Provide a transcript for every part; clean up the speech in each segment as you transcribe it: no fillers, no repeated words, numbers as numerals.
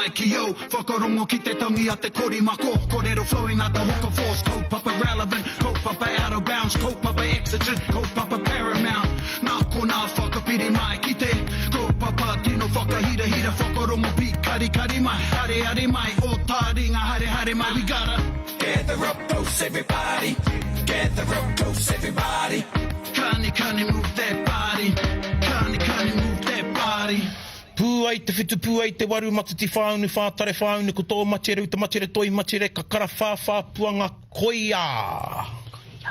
mai ki au Whakarongo ki te tangi a te korimako Korero flowing like the hook of force Kaupapa relevant, kaupapa out of bounds Kaupapa exigent, kaupapa paramount Nā konā whakapiri mai ki te Kaupapa tino whakahirahira Whakarongo beat karikari mai Areare mai, o tāringa haere haere mai We gotta gather up close everybody Gather up close everybody Kani kani move that body Kani kani move that body. Pū ai te whitu pū ai te waru matiti whāunu whātare whāunu ko tō macere uta macere toi macere ka kara whāwhā puanga koia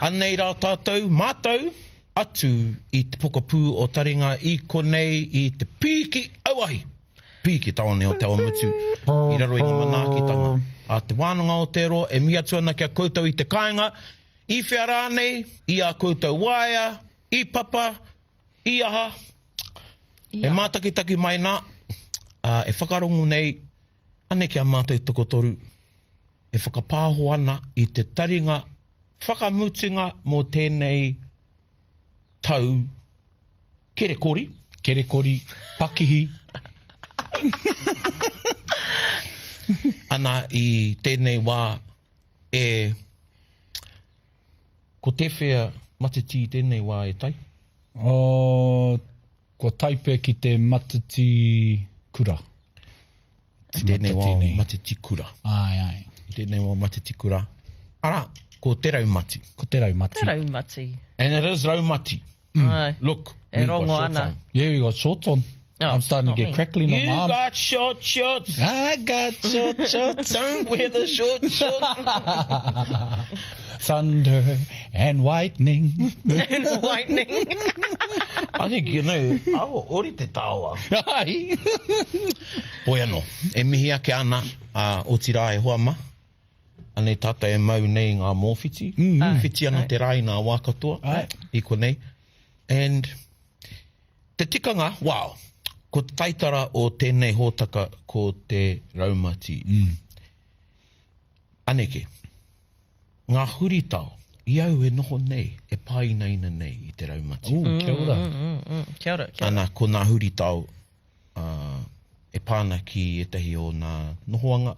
Anei rā tātou, mātou, atu i te pokapū o Taringa i konei i te pīki auahi Pīki taone o Te Awamutu i raro i ngā manaakitanga a Te Wānanga o Aotearoa e mihi atu ana ki a koutou i te kāinga i whea rānei, i ā koutou waea, i papa, I aha? E mātakitaki mai nā, ā, e whakarongo nei, anei ki a mātou tokotoru, e whakapāho ana i te taringa whakamutunga mō tēnei tau kerekori. Kerekori, pakihi. Ana i tēnei wā e Ko tewhea matatī tēnei wā e tai? Oh, kua taipe ki te matatī kura. I tēnei wā o matatī kura. Ai, ai. I tēnei wā o matatī kura. Arā, ko te raumati. Ko te raumati. Te raumati. And it is raumati. Mm. Ai. Look, e rongo ana. Yeah, we got shorts on. Oh, I'm starting to get crackling on my arm. You got short shorts. I got short shorts. Don't wear the short shorts. Thunder and lightning. and lightning. I think, you know, awa, ori te tawa. Ai. Hoi anō, e mihi ake ana, uh, otirā e hoa ma. Anei tātou e mau nei ngā mōwhiti. Mm -hmm. Whiti ana te rā i ngā wā katoa. Ai. I konei. And te tikanga, wow, ko te taitara o tēnei hōtaka ko te raumati. Mm. Aneke, ngā huritao, i au e noho nei, e pāinaina nei i te raumati. Ooh, kia ora. Mm, mm, mm, kia ora, kia ora. Ana, ko ngā huritao uh, e pā ana ki ētahi o ngā nohoanga,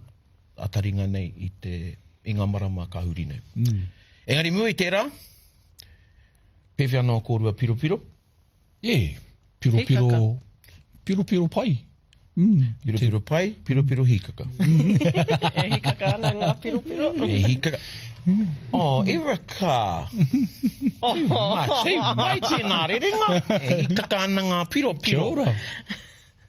a taringa nei i te i ngā marama ka huri nei. Mm. Engari mua i tērā, pēwhea noa kōrua piropiro? Yeah, piropiro, piropiro pai. Mm. Piropiro pai, piropiro hīkaka. e hīkaka ana ngā piropiro. E hīkaka. Oh, Erica. Oh. Too much. He mai tēnā rerenga. E hīkaka ana ngā piropiro. Kia ora.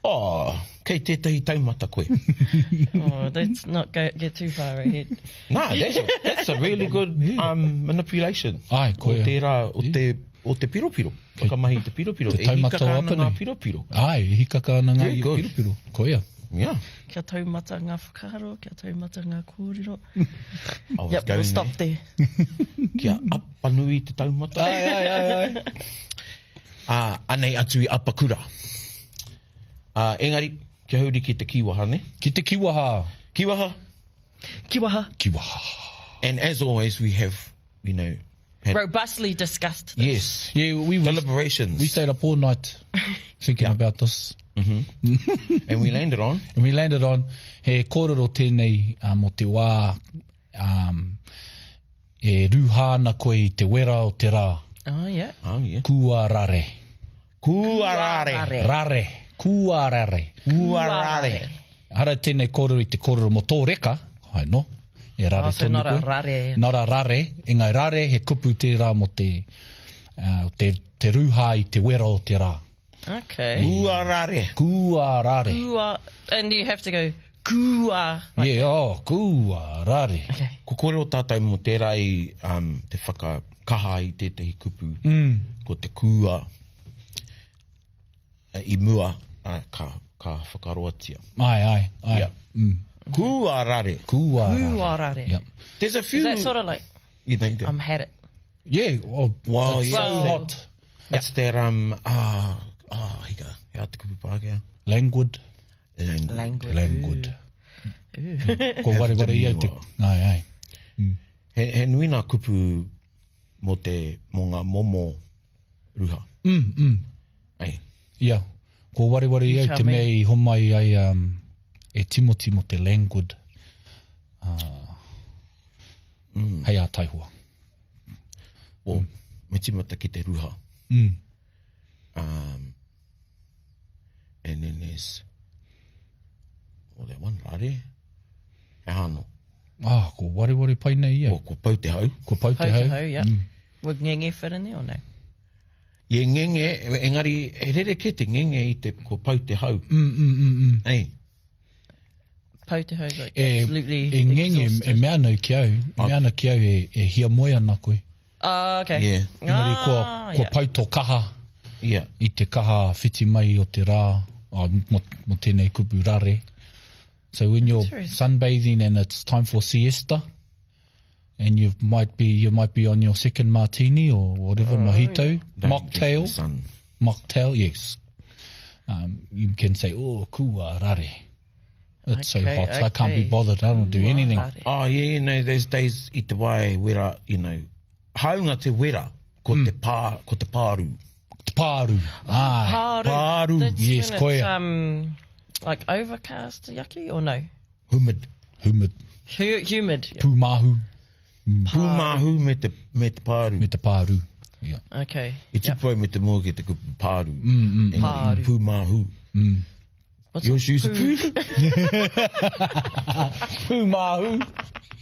Oh, kei tētahi taumata koe. oh, let's not go, get too far ahead. Nā, that's a, that's a really good um, manipulation. Ai, koia. O tērā, o te, o te piropiro. Whakamahi te piropiro. Te taumata e o hikaka ana ngā Apanui. piropiro. Ai, e hikaka ana ngā Very good. piropiro. Koia. Yeah. Kia taumata ngā whakaaro, kia taumata ngā kōrero. I was Yep, going we'll stop there. there. Kia apanui te taumata. Ai, ai, ai, ai. Ā, anei atu i Apakura. Ā, engari, kia huri ki te kīwaha, ne? Ki te kīwaha. Kīwaha. Kīwaha. Kīwaha. And as always, we have, you know, had... Robustly discussed this. Yes. Yeah, we, Deliberations. We stayed up all night thinking yeah. about this. Mm -hmm. And we landed on? And we landed on, he kōrero tēnei um, o te wā um, E rūhā ana koe i te wera o te rā. Oh, yeah. Oh, yeah. Kua rare. Kua rare. Rare. Kua rare. Kua rare. Hara tēnei kōrero i te kōrero mō tō reka, hai no, e rare oh, so tonu not koe. a rare. Not a rare, engari rare he kupu tērā mō te, uh, te, te rūhā i te wera o te rā. Okay. Kua rare. Kua rare. Kua, and you have to go kua. Like yeah, oh, kua rare. Okay. Ko kōrero tātou mō tērā i um, te whakakaha i tētahi kupu, mm. ko te kua i mua uh, ka, ka whakaroatia. Ai, ai, ai. Yeah. Mm. Kua rare. Kua rare. Kua rare. Yep. There's a few... Is that sort of like, You think that? I'm had it. Yeah, oh, Well, it's yeah. so hot. It's that, um, ah, oh, hika, he aha te kupu Pākehā? Languid. Languid. Languid. Languid. Ko wareware i au te... Ai, ai. Mm. He, he nui nā kupu mō te, mō ngā momo ruha. Mm, mm. Ai. Ia. Ko wareware i au te mea i homai ai um, e Timoti mo te languid uh, mm. hei a taihoa. Well, me timata ki te ruha. Mm. Um, and then there's oh, that one, rare. He hano. Ah, ko wareware pai nei ia. Ko, ko pau te hau. Ko pau te Pau hau. te hau, yeah. Mm. Would ngenge fit in there or no? I e ngenge, engari he rerekē te ngenge i te ko pau te hau. Mm, mm, mm, mm. Ei. Pau te hau is like E, absolutely e ngenge, exhausted. e mea ana ki au, e mea ana ki au e, e hiamoe ana koe. Ah, okay. Yeah. Engari kua, Ah, kua yeah. pau tō kaha Yeah. i te kaha whiti mai o te rā, oh, mo, mo tēnei kupu rare. So when you're Interesting. sunbathing and it's time for siesta, and you might be you might be on your second martini or whatever, oh, mojito, Don't mocktail, get the Sun. mocktail, yes. Um, you can say, oh, kua rare. It's so Okay, hot, I can't be okay. bothered. I don't do anything. Rare. Oh, yeah, you know, those days i te wā e wera, you know, hāunga te wera, ko te pā, ko te pāru. Te pāru. Ai. Pāru. Pāru. That's Yes, when koia. it's, um, like overcast, yucky, or no? Humid. Humid. Hu humid. Yeah. Pūmahu Pūmahu me te, me te pāru. me te pāru. Yeah. Okay. I tupu au me te mua ki te kupu pāru. Mm, mm, Pāru. Pūmahu. What's Your shoes are pū. Pūmahu.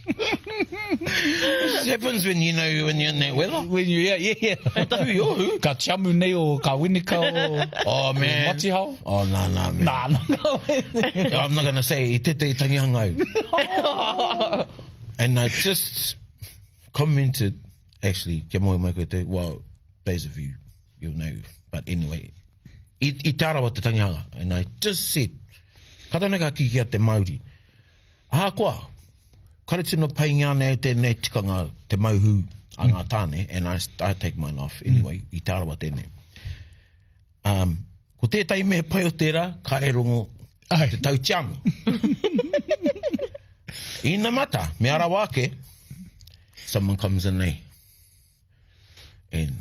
This happens when you know when you're in that weather. When you, yeah, yeah, yeah. Who you're who? Ka tiamu nei o ka winika o Oh man. Matihao. Oh no no man. Nā, nā, nā. I'm not gonna say i tētahi tangihanga au. And I just commented actually kia moe mai koe te well those of you you'll know but anyway i, i te arawa te tangihanga and I just said ka tana ka kiki a te Māori ahakoa kare tino paingia ana e tēnei tikanga te mauhū a ngā tāne and I, I take mine off anyway i te arawa tēnei um, ko tētahi mea pai o tērā kare rongo Ai. te tau tiamu. Inamata, me arawa ake, someone comes in there and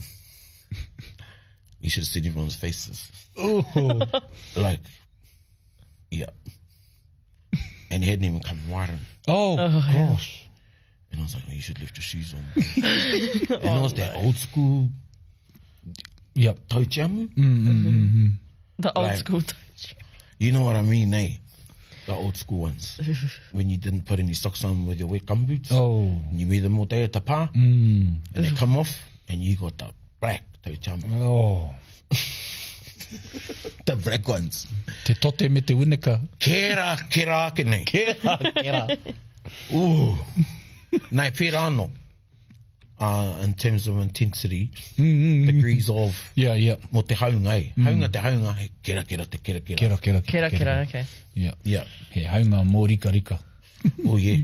you should have seen everyone's faces. Oh. Like, yeah. And he hadn't even come right in. Oh, gosh. And I was like, oh, you should lift your shoes on. and it was that old school Yep. tau tiamu. The old Like- school touch. You know what I mean, eh? The old school ones. when you didn't put any socks on with your wet gumboots. Oh. And you wear them all day at the pā. Mm. And they come off and you got the black tau tiamu. Oh. The black ones. Te tote me te winika. Kera, kera ake nei. Kera, kera. Ooh. Nei, pērā anō. Uh, in terms of intensity, degrees of Yeah, yeah. mō te haunga, eh? Haunga te haunga, he kera kera te kera kera. Kera, kera, Kera, kera, okay. Yeah. Yeah. He haunga mō rika rika. Oh yeah.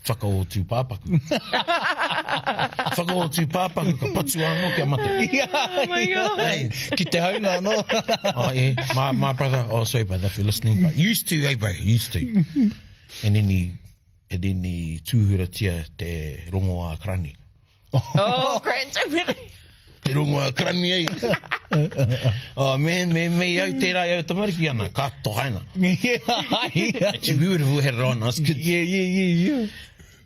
Whaka o tūpāpaku. Whaka o tūpāpaku, ka patu anō kia mate. Oh my god. Hey. Ki te haunga anō. Oh yeah, my, my brother, oh sorry brother if you're listening, but used to, hey bro, used to. And then he, and then he tūhuratia te rongoā karani. Oh, grand really. Te rongoā karani ei. Oh man, me, me au tērā i au tamariki ana, ka tohaina. yeah, Actually, we would have all had it on us kids. yeah, yeah, yeah.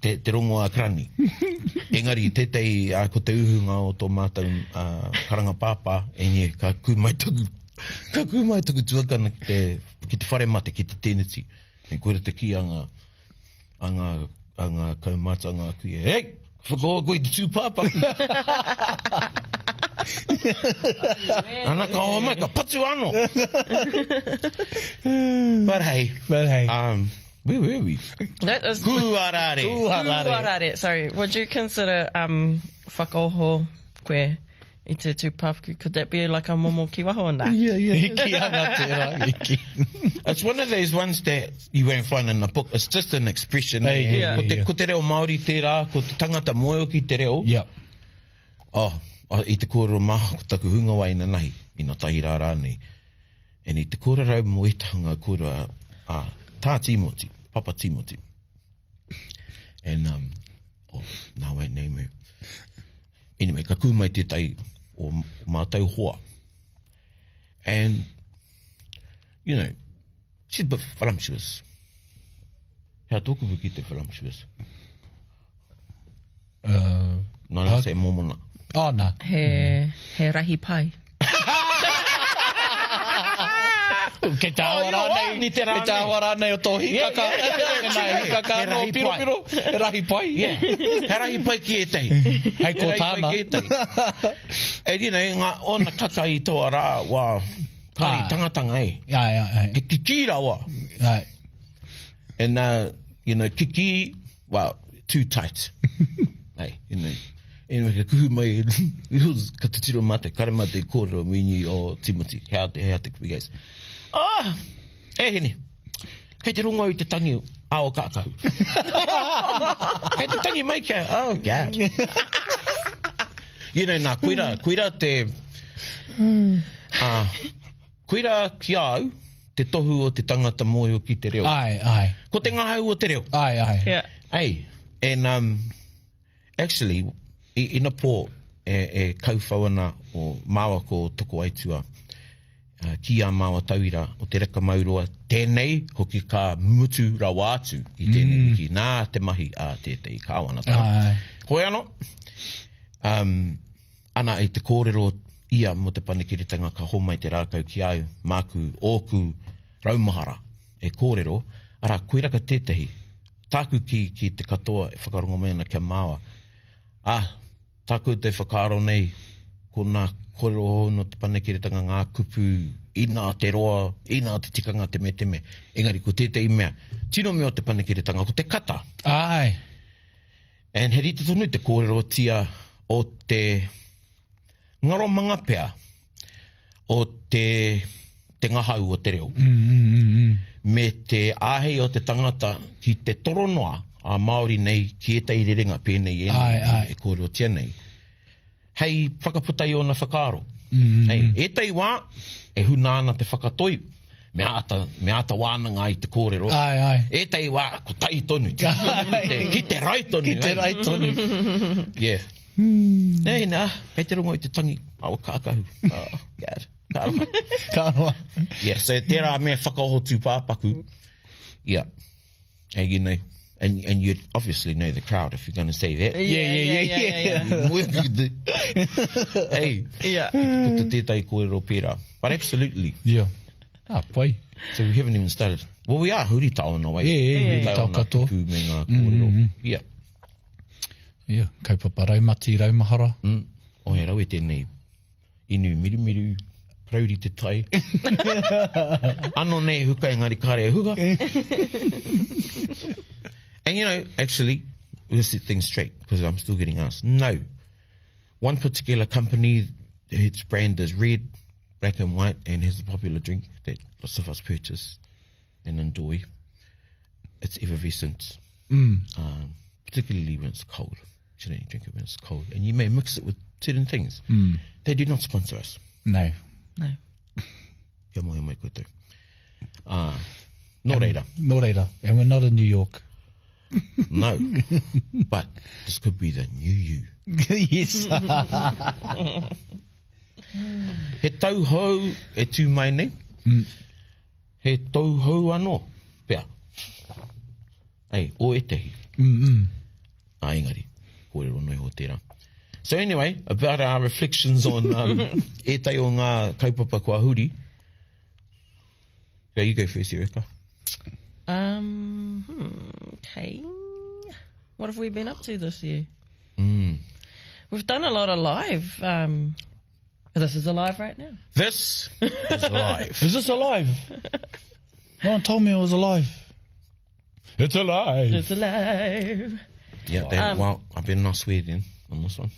Te, te rongoā karani. Engari, tētahi, uh, ko te uhunga o tō mātou uh, karanga pāpā, e nie, ka kū mai taku, ka kū mai taku tuakana ki te, ki te whare mate, ki te teneti. E koira te kī a ngā, a ngā, a ngā kaumātua, a ngā kuia, Hey, whakaoa koe i te tūpāpaku. Ana ka hoa mai, ka patu anō. But hey, But hey. um, where were we? That is Kūarare. Kūarare. Sorry. Would you consider um whakaoho koe i te tūpāpaku? Could that be like a momo kiwaho or nā? Yeah, yeah. E ki ana tērā. E ki. It's one of those ones that you won't find in a book. It's just an expression. Hey, eh? yeah, Ko te, yeah. ko te reo Māori tērā, ko te tangata moeo ki te reo. Yeah. Oh, oh, i te kōrero maha ko taku hunga wai nanahi, i nā tahi rā rānei. And i te kōrero mō ētahi ngā kōrero a, a tā Timoti, Papa Timoti. And, um, oh, nā wai nei me. Anyway, ka kū mai tētahi o mātou hoa. And, you know, she's a bit voluptuous. Hea tō kupu ki te voluptuous? Uh, no, no, say mōmona. Oh, nā. He, he rahi pai. Kei te awa rānei, ni te kei te awa rānei o tō hikaka. Nā, hikaka He anō, rahi pai. piropiro, he rahi pai. Yeah. He rahi pai ki ētahi. Hei ko He rahi pai tāna. ki ētahi. E you know, ngā ōna kaka i tō rā, wā, kāri Ah. tangatanga e. Ai, ai, ai. He kikī rawa. Ai. And, you know, kikī, well, too tight. Ai, you know. Anyway, ka kuhu mai, ka titiro mātou, kare mātou i kōrero mīni o Timoti, hea te, hea te kupu guys. Ah! E hine, kei te rongo au i te tangi a o kākahu. Kei te tangi mai kia, oh God. You know, nā, koira, koira te, ah, koira ki a au, te tohu o te tangata mōhio ki te reo. Ai, ai. Ko te ngahau o te reo. Ai, ai. Yeah. Hey, and um, actually, i inapō e, e kauwhau ana o māua ko toko aitua uh, ki ā māua tauira o te reka mauroa, tēnei hoki ka mutu rawa atu i tēnei mm. wiki nā te mahi a tētehi kāwanatanga. Ai. Hoi anō, um, ana i te kōrero ia mō te panekiretanga ka homai te rākau ki a au, māku ōku raumahara e kōrero, arā, koiraka tētehi, tāku ki, ki te katoa e whakarongo mai ana kia māua, ā, tā koutou whakaaro nei, ko nā kōrero hou nō te panekiretanga ngā kupu, inā te roa, inā te tikanga te me te me, engari ko tētehi mea, tino mea o te panekiretanga, ko te kata. Ai. And he rite tonu te kōrerotia o te ngaromanga pea o te, te ngahau o te reo. Mm, mm, mm, mm. Me te āhei o te tangata ki te toronoa a Māori nei ki ētahi rerenga pēnei ēnei Ai, ai. e kōrerotia nei. Hei whakaputa i ōna whakaaro. Mm, mm, Hei, ētahi wā e huna ana te whakatoi, me āta, me āta wānanga i te kōrero. Ai, ai. Ētahi wā, kotahi tonu, ki te, ki te rai tonu. Ki te ai. rai tonu. Yeah. Mm. Nei, nā, kei te rongo i te tangi. Awa kākahu. Oh, God. Ka aroha. Ka aroha. Yeah, so tērā mea whakaoho tūpāpaku. Yeah. And you know, and, and you'd obviously know the crowd if you're going to say that. Yeah, yeah, yeah, yeah. hey, Yeah. puta tētahi kōrero pērā. But absolutely. Yeah. Ah, pai. So we haven't even started. Well, we are huritao in a way. Yeah, yeah, Huritao huritao ngā katoa. kupu me ngā kōrero. Mm, mm. Yeah. Yeah, kaupapa raumati, raumahara. Mm. Oh, he rawe tēnei. Inu mirumiru, parauri te tai. Ano nei huka engari kare e huka. And you know, actually, we'll set things straight because I'm still getting asked. No. One particular company, its brand is red, black and white, and has a popular drink that lots of us purchase and enjoy. It's effervescent. Mm. Um, particularly when it's cold. You shouldn't drink it when it's cold. And you may mix it with certain things. Mm. They do not sponsor us. No. No. Kia moe mai koutou. Ah, nō reira. Nō reira. And we're not in New York. No. But this could be the new you. yes. He tau hou e tū mai nei. Mm. He tau hou anō, pea. Ei, o ētehi. Mm, mm. Ah, engari, kōrero noi ho tērā. So anyway, about our reflections on um, ētahi o ngā kaupapa kua huri. Yeah, you go first, Erika. Um, okay. What have we been up to this year? Mm. We've done a lot of live. Um, this is alive right now. This is live. Is this alive? No one told me it was alive. It's alive. It's alive. Yeah, they, well, I better not swear then on this one.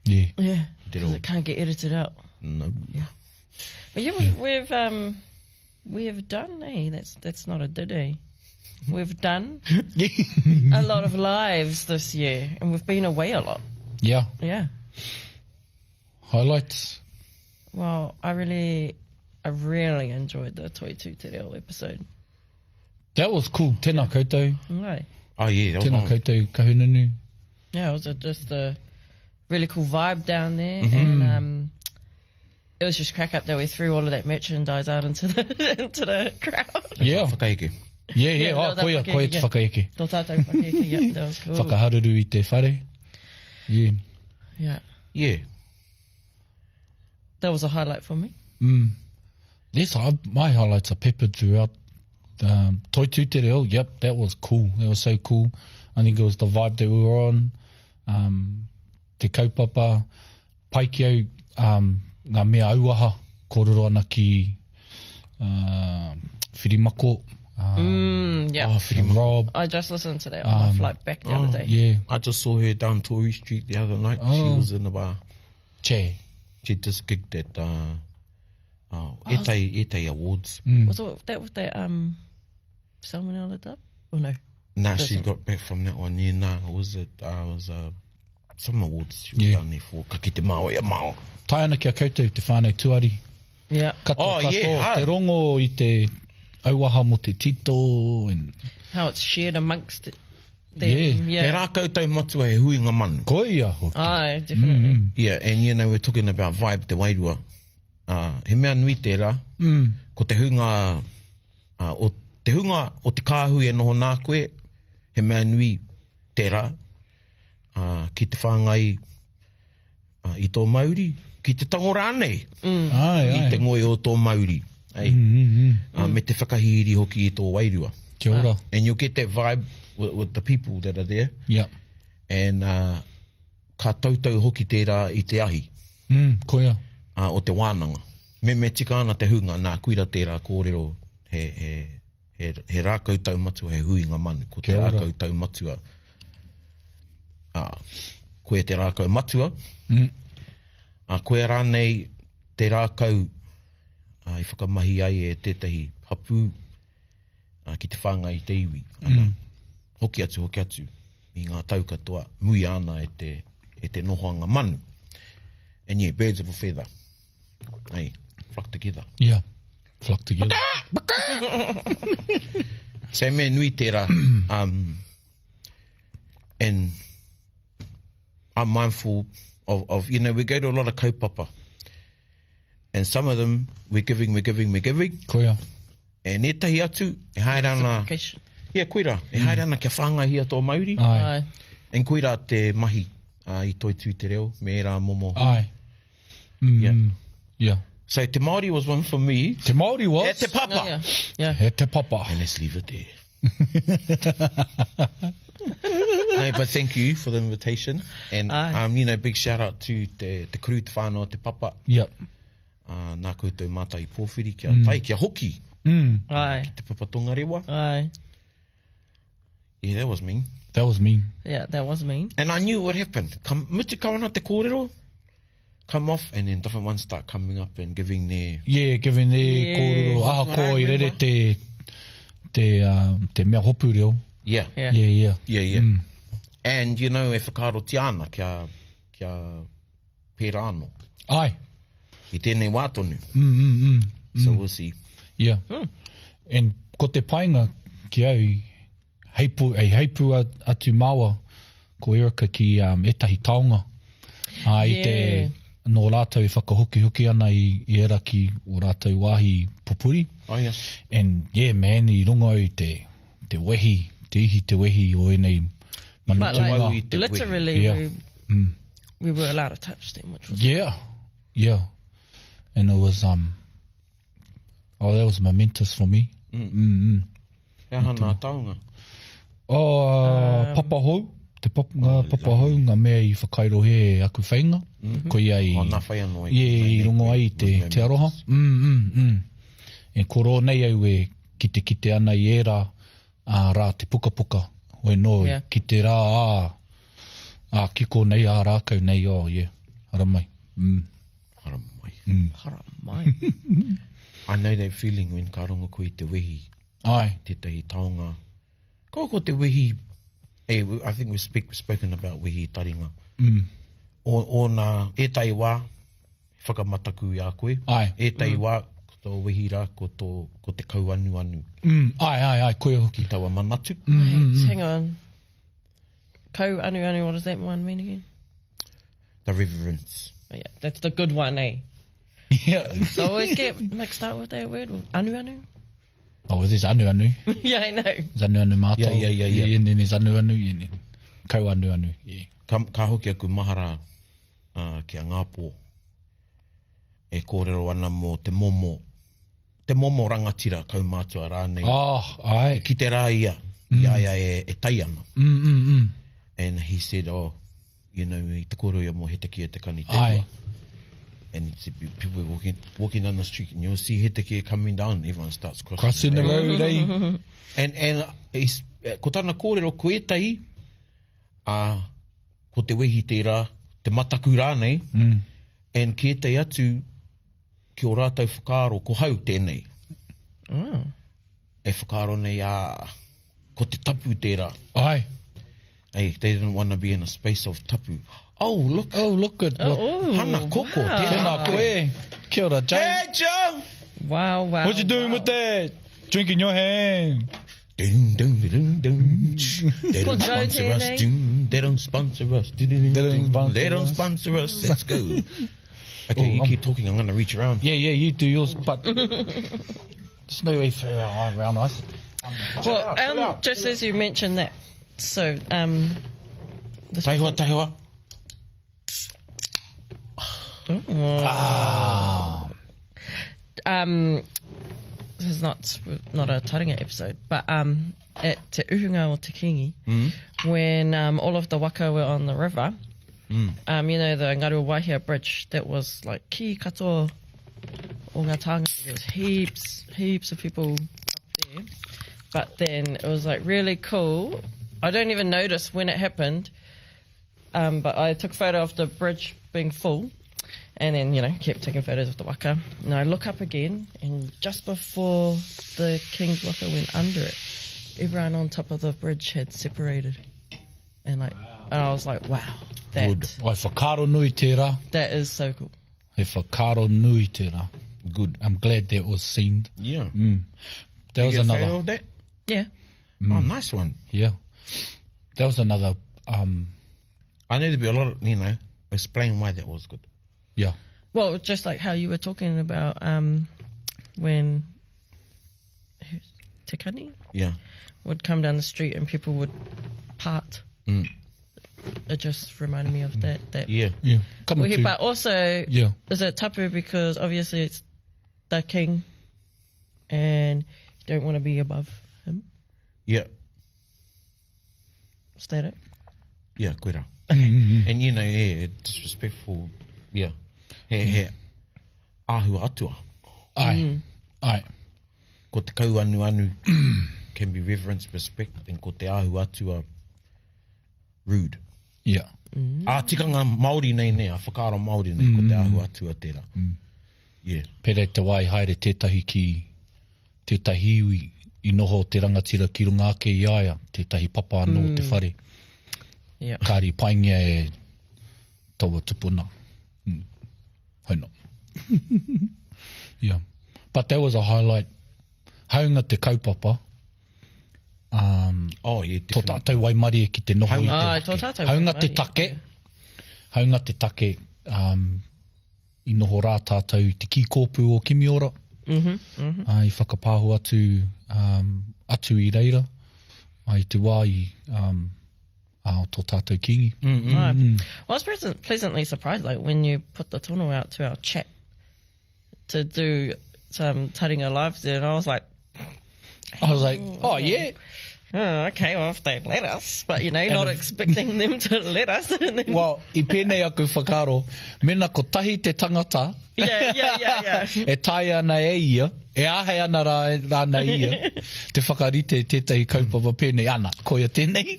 Yeah. Yeah. Did 'Cause all it can't get edited out. no. Yeah. But yeah, we've, we've we have done. Eh? That's that's not a did eh? We've done a lot of lives this year, and we've been away a lot. Yeah. Yeah. Highlights. Well, I really, I really enjoyed the Toi Tū Te Reo episode. That was cool. Tēnā koutou. Right. Oh yeah, that was Tēnā on. koutou kahununu. Yeah, it was a, just a really cool vibe down there, and um, it was just crack up that we threw all of that merchandise out into the into the crowd. Yeah. Whakaeke. Yeah, yeah, oh, koia, koia te whakaeke. Tō tātou whakaeke, yeah, that was cool. Whakaharuru i te whare. Yeah. Yeah. Yeah. That was a highlight for me. Mm. Yes, I, my highlights are peppered throughout. Um, Toitū Te Reo, yep, that was cool. That was so cool. I think it was the vibe that we were on. Um, te kaupapa, pai ki au um, ngā mea auaha, kōrero ana ki uh, Whirimako. Um, mm, yeah. Oh, Whirimako. Rob. I just listened to that on my flight back the other day. Yeah. I just saw her down Tory Street the other night. She Oh. was in the bar. Che. She just gigged at oh, Etai, Etai Awards. Was it that with that salmonella dub? Or no? Nah, she got back from that one. Yeah, nah, was it? Was some awards she was Yeah. down there for. Ka kite māo e māo. Tae ana ki a koutou te whānau tuari. Yeah. Katoa, Oh, katoa, yeah, te rongo i te auaha mo te tito. And, How it's shared amongst them. Yeah. He Yeah. rākau tau matua he huinga manu. koia hoki. Aye, definitely. Yeah, and you know, we're talking about vibe te wairua. He mea nui tērā. Mm. Ko te hunga, o, te hunga o te kāhui e noho nā koe, he mea nui tērā. Ki te whāngai i tō mauri, ki te tango rānei. Mm. Ai, I ai. te ngoi o tō mauri. Ai. Me te whakahīri hoki i tō wairua. Kia ora. And you'll get that vibe with the people that are there. Yeah. And ka tautau hoki tērā i te ahi. Mm, koia. O te wānanga. Me me tika ana te hunga, nā kuira tērā kōrero he, he, he, he rākau taumatua, he huinga manu. Ko te Kia ora. rākau taumatua, koe te rākau matua, mm. Koe rānei te rākau i whakamahi ai e tētahi hapū ki te whāngai i te iwi. Ana, hoki atu, hoki atu, i ngā tau katoa, muia ana e te, e te nohoanga manu. And yeah, birds of a feather. Hey, flock together. Yeah. Flock together. So mea nui tērā. And I'm mindful of, you know, we go to a lot of kaupapa. And some of them, we're giving, we're giving, we're giving. Koia. And ētahi atu, e haere ana... Reciprocation. Yeah, koira. E haere ana kia whāngaihia tō mauri. Ai. Aye. And koira te mahi i Toitū Te Reo, me ērā momo. Ai. Mm, Yeah. Yeah. So Te Māori was one for me. Te Māori was. E te papa. Yeah. Yeah. He te papa. And let's leave it there. No, but thank you for the invitation. And, Aye. you know, big shout out to te crew, te whānau, te papa. Yep. Nā koutou mātai pōwhiri kia tai, kia hoki. Mm. Aye. Te papa tongarewa. Aye. Yeah, that was mean. That was mean. Yeah, that was mean. And I knew what happened. Come, mutu ka ana te kōrero, come off, and then different ones start coming up and giving their... Yeah, giving their Yeah. kōrero. Ahakoa i rere te, te mea hopu reo. Yeah. Yeah. Yeah, yeah. Yeah, yeah. And, you know, e whakaaro tia ana kia, kia pērā anō. Ai. I tēnei wā tonu. So we'll see. Yeah. And ko te painga ki au, heipu, e heipu atu māua ko Erica ki ētahi taonga. I te, Yeah. nō rātou e whakahokihoki ana i era ki o rātou wāhi pupuri. Oh, yes. And yeah, man, i rongo au te, te wehi, te ihi te wehi o enei manu But like, tūnga. i te wehi. literally, Yeah. we were allowed to touch them, which was... Yeah, yeah. And it was, oh, that was momentous for me. He aha nā taonga? Oh, papa hou, te pap, ngā papa hou, ngā mea i whakairohe e aku whainga. Ko ia i, Oh, nā whai anō e. yeah, i rongo ai te, te aroha. E koro nei au e kite kite ana i ērā rā te pukapuka. Hoi nō, Yeah. ki te rā ā kiko nei, ā rākau nei, oh, yeah. Haramai. Mm. Haramai. Haramai. I know that feeling when ka rongo koe i te wehi, Ai. tētahi taonga. Ko te wehi, hey, I think we've spoken about wehi taringa. Mm. O nā, ētahi wā, whakamataku i a koe. Ai. Ētahi wā, ko tō wehi rā, ko, tō, ko te kauanuanu. Mm. Ai, ai, ai, koe hoki. Ki taua manatu. Wait, hang on. Kau anu anu, what does that one mean again? The reverence. Oh, yeah, that's the good one, eh? Yeah. So I always get mixed up with that word. Anu anu? Oh, there's Anuanu. yeah, I know. There's Anuanu Mātou. Yeah, yeah, yeah, yeah. Yeah, and then there's Anuanu, yeah, and then Kau Anuanu, yeah. Ka, ka hoki aku mahara uh, ki a Ngāpō e kōrero ana mō te momo, te momo rangatira kaumātua rānei. Oh, ai. Ki te rā ia, mm. i a ia e, e tai ana. Mm, mm, mm. And he said, oh, you know, i te kōrero ia mō Hetekia Te Kani Te Ai. Ua. And he said, people were walking, walking down the street and you'll see Hetekia coming down, everyone starts crossing, Crossing the road, eh? And, and he's, ko tana kōrero ko ētahi, ā, ko te wehi tērā, te mataku rānei, mm. and ki ētahi atu, ki o rātou whakaaro, ko hau tēnei. Mm. E whakaaro nei, ā, ko te tapu tērā. Ai. Hey, they didn't want to be in a space of tapu. Oh, look. Oh, look at what. Oh, Hana Koko. Wow. Tēnā koe. Kia ora, Joe. Hey, Joe! Wow, wow. What you doing wow. with that? Drink in your hand. Dun, dun, dun, dun. They don't Ko Joe sponsor us. tēnei. Dun, they don't sponsor us. Dun, dun, They don't dun. sponsor They don't us. sponsor us. Let's go. Okay, Oh, you I'm- keep talking. I'm going to reach around. Yeah, yeah, you do yours, but there's no way for around us. Well, just as you mentioned that, so this Taihoa, taihoa. this is not not a taringa episode, but at Te Uhunga o Te Kingi, when all of the waka were on the river, you know, the Ngaruawahia Bridge that was like ki katoa o ngā tāngata. There was heaps, heaps of people up there. But then it was like really cool. I don't even notice when it happened, but I took a photo of the bridge being full. And then, you know, kept taking photos of the waka. And I look up again, and just before the King's waka went under it, everyone on top of the bridge had separated. And like, and I was like, wow, that Good. Ai, whakaaro nui tērā. that is so cool. He whakaaro nui tērā. Good. I'm glad that was seen. Yeah. That was You get a photo another. of that? Yeah. Oh, nice one. Yeah. That was another. I need to be a lot of, you know, explain why that was good. Yeah. Well, just like how you were talking about when who's Te Kani Yeah. would come down the street and people would part. It just reminded me of that. That Yeah. Yeah. Coming Well, to. but also, Yeah. is it tapu because obviously it's the king, and you don't want to be above him. Yeah. Is that it? Yeah, koira. And you know, yeah, disrespectful. Yeah. He, he, āhua atua. Ai. Ai. Ko te kau anu anu can be reverence, respect, and ko te āhua atua rude. Yeah. Ā tikanga Māori nei nei, a whakaaro Māori nei, ko te āhua atua tērā. Yeah. Pērā i te wā i haere tētahi ki tētahi iwi i noho te rangatira ki runga ake i a ia, tētahi papa anō o te whare. Yeah. Kāri paingia e taua tupuna. Mm. Hoi no. yeah. But that was a highlight. Haunga te kaupapa, Oh, yeah, tō definitely. tātou waimarie ki te noho i te Ai, tō tātou Haunga te waimarie. take, haunga te take, i noho rā tātou i te kīkōpū o Kimiora. Mm -hmm, mm -hmm. I whakapāho atu, atu i reira, i te wā i o tō tātou kīngi. Right. Well, I was pleasantly surprised, like when you put the tono out to our chat to do some taringa lives there, and I was like, I was like, oh yeah. oh, okay, well, if they let us, but you know, not expecting them to let us. And then, Well, i pēnei aku whakaaro, mena kotahi te tangata, yeah, yeah, yeah, yeah. e taea ana e ia, e āhei ana rā, rāna ia, te whakarite tētahi kaupapa pēnei, ana, koia tēnei.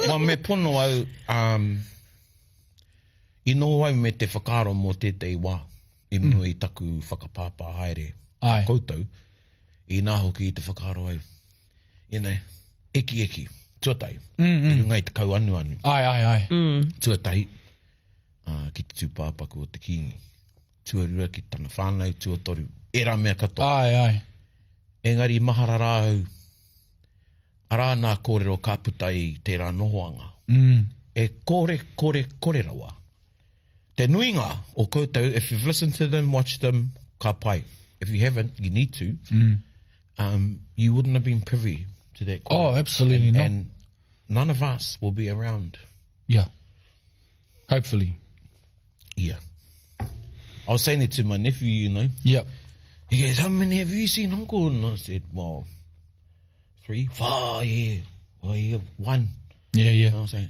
Well, me pono au, i noho au me te whakaaro mō tētahi wā, i mua i taku whakapāpā haere Ai. koutou, i nā hoki i te whakaaro au, you know, eki eki, tuatahi, i runga i te kau anuanu, Ai, ai, ai. tuatahi, ki te tūpāpaku o te kīngi, tuarua ki tana whānau, tuatoru, ērā mea katoa. Ai, ai. Engari mahara rā au, arā nā kōrero ka puta i tērā nohoanga. E kore, kore, kore rawa. Te nuinga o koutou, if you've listened to them, watched them, ka pai. If you haven't, you need to. Um, you wouldn't have been privy to that. Oh, absolutely and, not. And none of us will be around. Yeah. Hopefully. Yeah. I was saying it to my nephew, you know. Yeah. He goes, How many have you seen, Uncle? And I said, Well, three, four, yeah. Well, yeah, one. Yeah, yeah. And I was saying,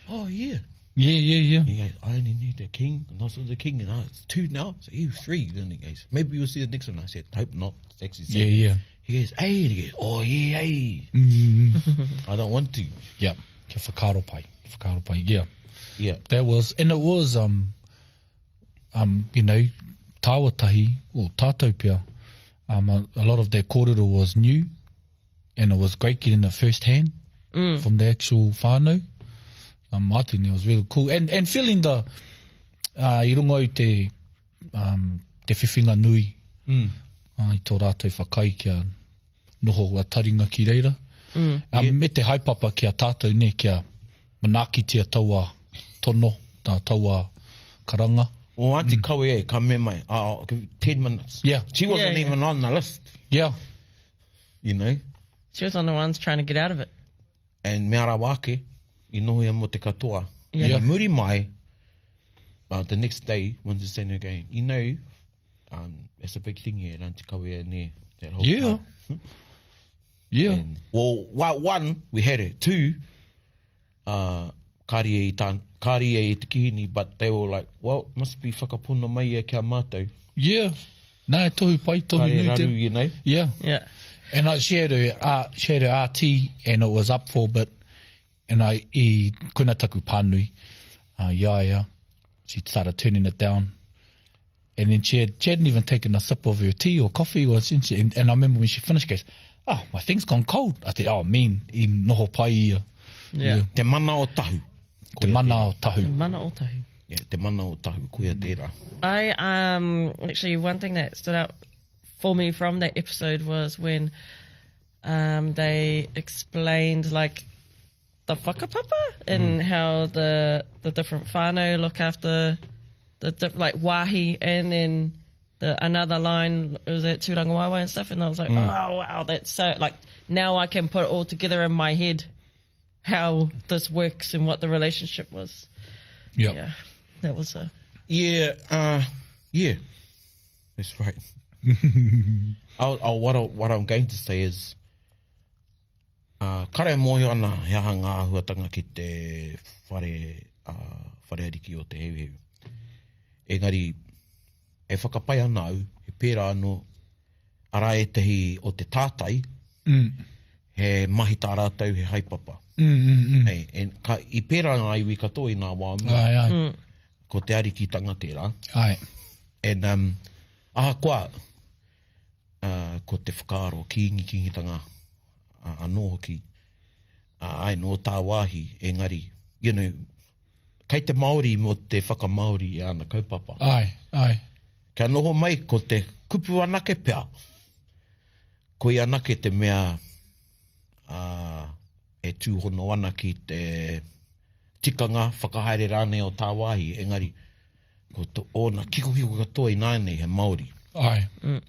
Oh, yeah. Yeah, yeah, yeah. He goes, I only need the king, and I saw the king, and I, it's two now. So you three. Then he goes, maybe you'll see the next one. I said, hope not. It's actually Yeah, yeah. He goes, hey. And he goes, oh, yeah, hey. I don't want to. Yeah. Kia whakaaro pai. Whakaaro pai, yeah. Yeah. That was, and it was, um, um, you know, tāua tahi, or tātou pia, um, a, a lot of that kōrero was new, and it was great getting it first hand mm. from the actual whānau. Um, I think it was really cool. And, and feeling the, uh, i runga i te, um, te whiwhinga nui, mm. uh, i tō rātou whakai kia noho a taringa ki reira. Mm. Um, yeah. Me te haepapa ki a tātou ne, kia manaakitia taua tono, tā taua karanga. Well, Auntie mm. Kawe, eh, ka me mai, uh, 10 minutes. Yeah. She wasn't yeah, yeah. even on the list. Yeah. You know? She was on the ones trying to get out of it. And mea rawa ake, i noho ia mo te katoa. Yeah. And muri mai, uh, the next day, when the same again, you know, um, it's a big thing here at Auntie Kawea ne, that whole Yeah. Time. Yeah. And, well, one, we had it. Two, uh, kāri e i tā, kāri e i te kihini, but they were like, well, must be whakapono mai ia kia mātou. Yeah. Nā, e tohu pai, tohu Kāre nui te. raru, you know. Yeah. Yeah. And I, she had her, she had her RT and it was up for a bit. And I, i koina taku pānui, uh, i a ia. She started turning it down. And then she, had, she hadn't even taken a sip of her tea or coffee. Or she, and, and I remember when she finished, she goes, oh, my thing's gone cold. I said, oh, mean, i noho pai ia. Yeah. Te mana o tahu. Te mana o tahu. Te mana o tahu. Yeah, te mana o tahu, koia tērā. I, um, actually, one thing that stood out for me from that episode was when um, they explained, like, the whakapapa and mm. how the the different whānau look after the diff, like wahi and then the another line was at Tūrangawaewae and stuff and I was like mm. oh wow that's so like now I can put it all together in my head how this works and what the relationship was. Yep. Yeah. That was a Yeah, uh, yeah. That's right. I'll, I'll, what, I, what I'm going to say is, uh, kare mōhio ana he aha ngā āhuatanga ki te whare, uh, whare ariki o Te Heuheu. Engari, e whakapai ana au, he pērā anō, arā ētahi o te tātai, mm. he mahi tā rātou, he haepapa. Mm, mm, mm. Hey, and ka, i pērā ngā iwi katoa i ngā wā mua. Ai, ai. Mm. Ko te arikitanga tērā. Ai. And, um, ahakoa, uh, ko te whakaaro kīngi kīngitanga uh, anō hoki, uh, ai nō tāwāhi, engari, you know, kei te Māori mō te whakamāori i āna kaupapa. Ai, ai. Kia noho mai ko te kupu anake pea, koia anake te mea uh, e tūhono ana ki te tikanga whakahaere rānei o tāwāhi, engari ko to, ōna kikokiko katoa ināianei he Māori. Ai. Mm.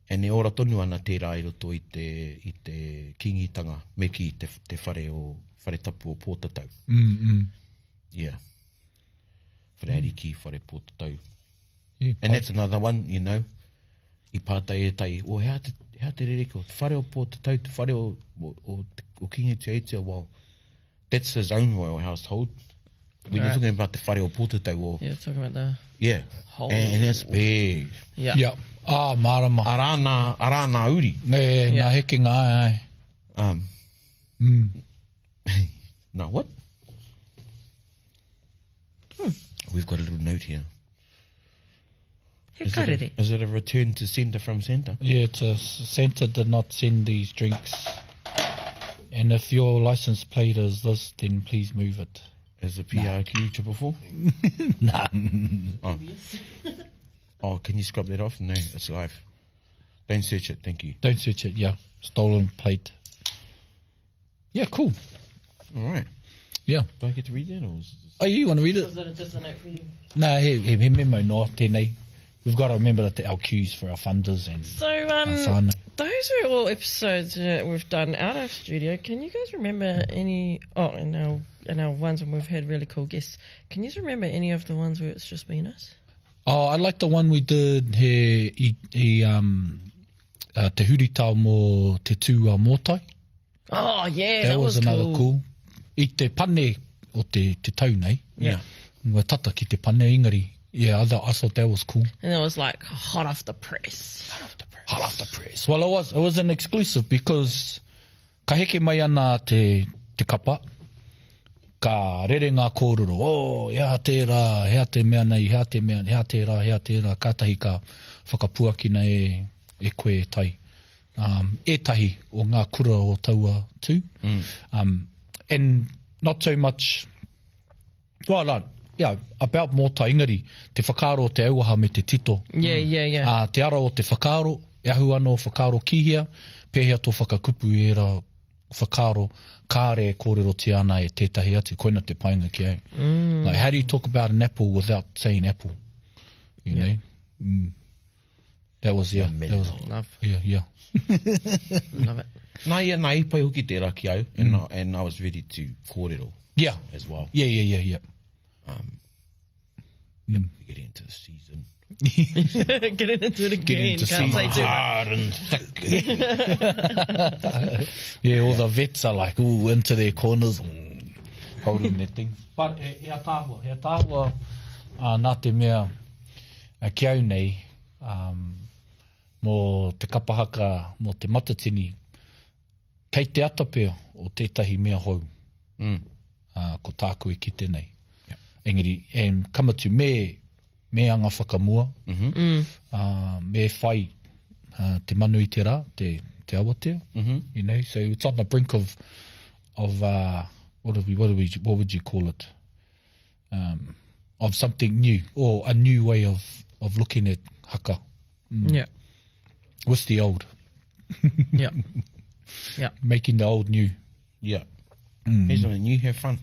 And e ora tonu ana tērā i roto i te, i te kīngitanga, me kī te, te whare o, whare tapu o Pōtatau. Mm, mm. Yeah. Whare ariki, whare Pōtatau. Yeah, And that's another one, you know, i pātai e tai, oh, hea te, hea te rereke o te whare o Pōtatau, te whare o, o, o, o Kingi Tueitia, well, that's his own royal household. When you're talking about te whare o Pōtatau, or, You're talking about the yeah, Whole. and, and that's big. Yeah. Yeah. Ah, mārama. Arā nā, arā nā uri. Nē, Yeah. nā hekenga, ai, ai. Um, Now what? We've got a little note here. He Is it, karere. a, is it a return to sender from Santa? Yeah, it's a, Santa did not send these drinks. And if your license plate is this, then please move it. Is it PRQ triple four? Nah. Oh. oh, can you scrub that off? No, it's live. Don't search it, thank you. Don't search it, yeah. Stolen plate. Yeah, cool. All right. Yeah. Do I get to read that or is Oh, you want to read it? Was it just a note for you? Nah, he, he, he memo no, tēnei. We've got to remember that our queues for our funders and So um our whānau. Those are all episodes that we've done out of studio. Can you guys remember any? Oh, and our and our ones when we've had really cool guests. Can you remember any of the ones where it's just been us? Oh, I like the one we did he i, i um, uh, te huritao mō te tū a mōtai. Oh yeah, That, that, was, another cool. cool. I te pane o te, te tau nei. Yeah. Ua tata ki te pane engari. Yeah, I, thought, I thought that was cool. And it was like hot off the press. Hot off the press. Well, it was, it was an exclusive because ka heke mai ana te, te kapa, ka rere ngā kōrero, oh, hea tērā, hea te mea nei, hea te mea, hea tērā, hea tērā, kātahi ka whakapuakina e, e koe e tai. Um, ētahi o ngā kura o taua tū. Mm. Um, and not so much, well, no, yeah, about mōtai, engari, te whakaaro o te auaha me te tito. Yeah, yeah, yeah. Ā, te ara o te whakaaro, e ahu ana o whakaaro ki hea, pēhea tō whakakupu i ērā whakaaro kāre e kōrerotia ana e tētahi atu, koina te painga ki au. Mm. Like, how do you talk about an apple without saying apple? You know? Mm. That was, yeah. That was, Love, yeah, yeah. love it. Nā ia, nā i pai hoki tērā ki au, and, I, and I was ready to kōrero Yeah. as well. Yeah, yeah, yeah, yeah. Getting into the season. Getting into it again. into Can't say too much. Hard and thick. Yeah, all the vets are like, ooh, into their corners, holding their things. But e, e ataahua, e ataahua uh, nā te mea uh, ki au nei, um, mō te kapahaka, mō te matatini, kei te atapea o tētahi mea hou. Mm. Uh, ko tāku e kite nei. Yeah. Engari, and ka mutu, me, me anga whakamua, mm -hmm. Mm. uh, me whai uh, te manu i te rā, te, te awatea, mm -hmm. you know, so it's on the brink of, of uh, what, do we, what, do we, what would you call it? Um, of something new, or a new way of, of looking at haka Yeah, with the old, yeah, yeah. making the old new. Yeah. Mm. Here's something new, have fun.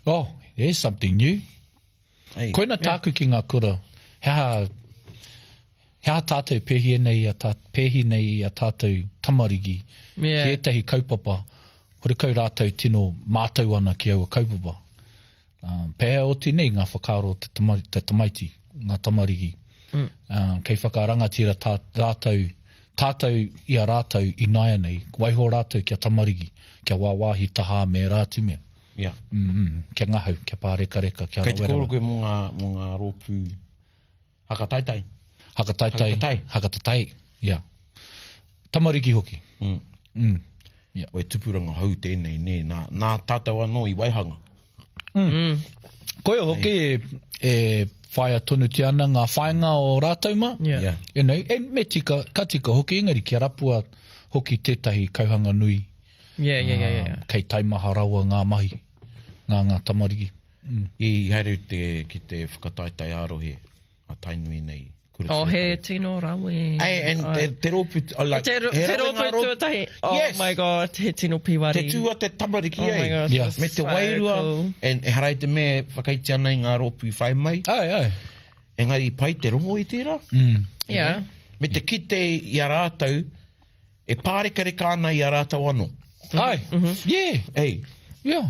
Oh, there's something new. Hey. Koina tāku ki ngā kura, he aha, he aha tātou pēhi nei a, tā, pēhi nei a tātou tamariki, Yeah. ki ētahi kaupapa, horekau rātou tino mātau ana ki aua kaupapa. Um, pēhea oti nei ngā whakaaro o te, tama, te tamaiti, ngā tamariki. Mm. Um, kei whakarangatira tā, rātou, tātou i a rātou i nāianei, waiho rātou kia tamariki, kia wāwāhi tahā me rā atu mea. Yeah. Mm -hmm. Kia ngahau, kia pārekareka, kia Kei te rawe kōrero rawa. koe mō ngā, mō ngā rōpū hakataitai. Hakataitai. Hakatatai. Hakatatai, yeah. Tamariki hoki. Mm. Mm. Yeah. O e tupuranga hou tēnei, nē, nā, nā tātou anō i waihanga. Koia hoki e, e whaia tonutia ana ngā whainga o rātou mā. Yeah. Yeah. You know, e me tika, ka tika hoki, engari kia rapua hoki tētahi kauhanga nui. Yeah, yeah, yeah, yeah. Um, kei taimaha rawa ngā mahi, ngā ngā tamariki. Mm. I haere te, ki te whakataetae ārohe a Tainui nei. Kura Oh, he tuatahi. tino rawe. Hey, and te, te rōpū, oh, like, Te, he te rawe ngā rōpū rōpū- tuatahi. Oh Yes. my god, he tino piwari. Te tū a te tamariki, Oh my eh. gosh. Yeah. that's Me te so wairua, cool. and e harai te mea whakaitia nei ngā rōpū i whai mai, Ai, ai. engari i pai te rongo i tērā. Mm. Yeah. Me te kite i a rātou, e pārekareka ana i a rātou anō. Ai, yeah, Ei, yeah.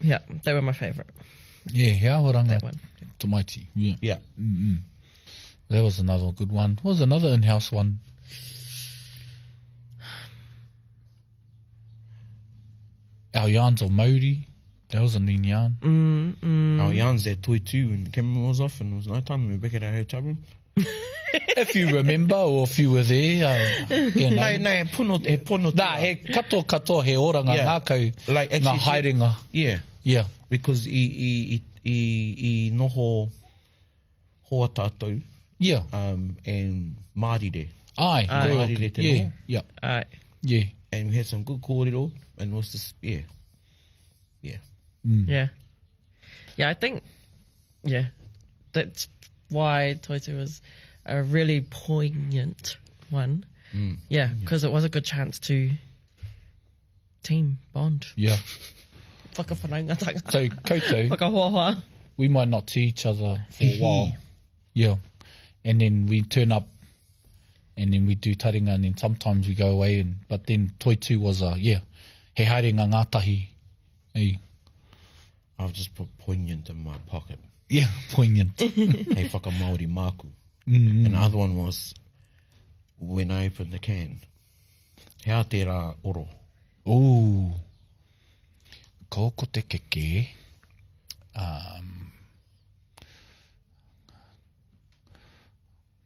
Yeah, they were my favourite. Yeah, he ahoranga That one. tamaiti. Yeah. yeah. Mm-mm. That was another good one. What was another in-house one? Our yarns of Maori. That was a new yarn. Mm, mm. Our yarns there toi too when the camera was off and it was night time and we were back at our hotel room. If you remember or if you were there, you know. Nē, nē, he pono, he pono. Nā, he katoa katoa he oranga Yeah. ngākau, Like, ngā actually- haerenga. Yeah, Yeah. because i, i, i, i, i noho hoa tātou Yeah. um, and mārire. Ai. Ai. koe Mārire hoki. te Yeah. noho. Yeah. Ai. Yeah. And we had some good kōrero and it was just, yeah. Yeah. Yeah. Yeah, I think, yeah, that's why Toitu was a really poignant one. Yeah, because it was a good chance to team bond. Yeah. Whakawhanaungatanga. So, koutou, Whakahoahoa. we might not see each other for a while. Yeah. And then we turn up And then we do taringa and then sometimes we go away and but then Toitū was a yeah, he haerenga ngātahi. Ei. I've just put poignant in my pocket. Yeah, poignant. Hei whakamāori māku. Mm. And the other one was when I opened the can. He aha tērā oro? Ooh. Ko ko te keke. Um,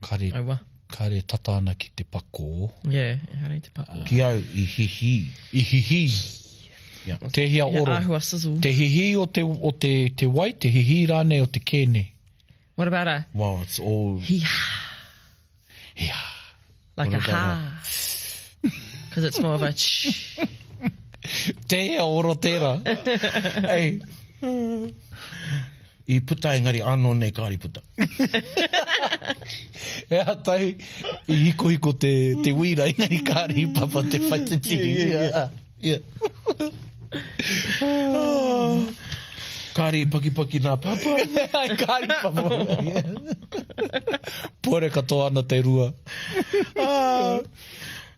kare, Aua. kare tata ana ki te pakō. Yeah, ehara i te pakō. Ki au i hihī. I hihī. Yeah. Tēhea He oro? āhua sizzle. Te hihī o te, o te, te wai, te hihī rānei o te kēne. What about a Well, it's all... hee-ha? Hee-ha. Like a What about ha. Because it's more of a ch. Tēhea oro tērā. Ei. I puta engari anō nei kāre i puta. He aha tahi i hikohiko te, te wīra engari kāre i papa te whaititiri. Yeah, yeah. Kāre i pakipaki nā papa. Kāre i papa. Pore katoa ana te rua.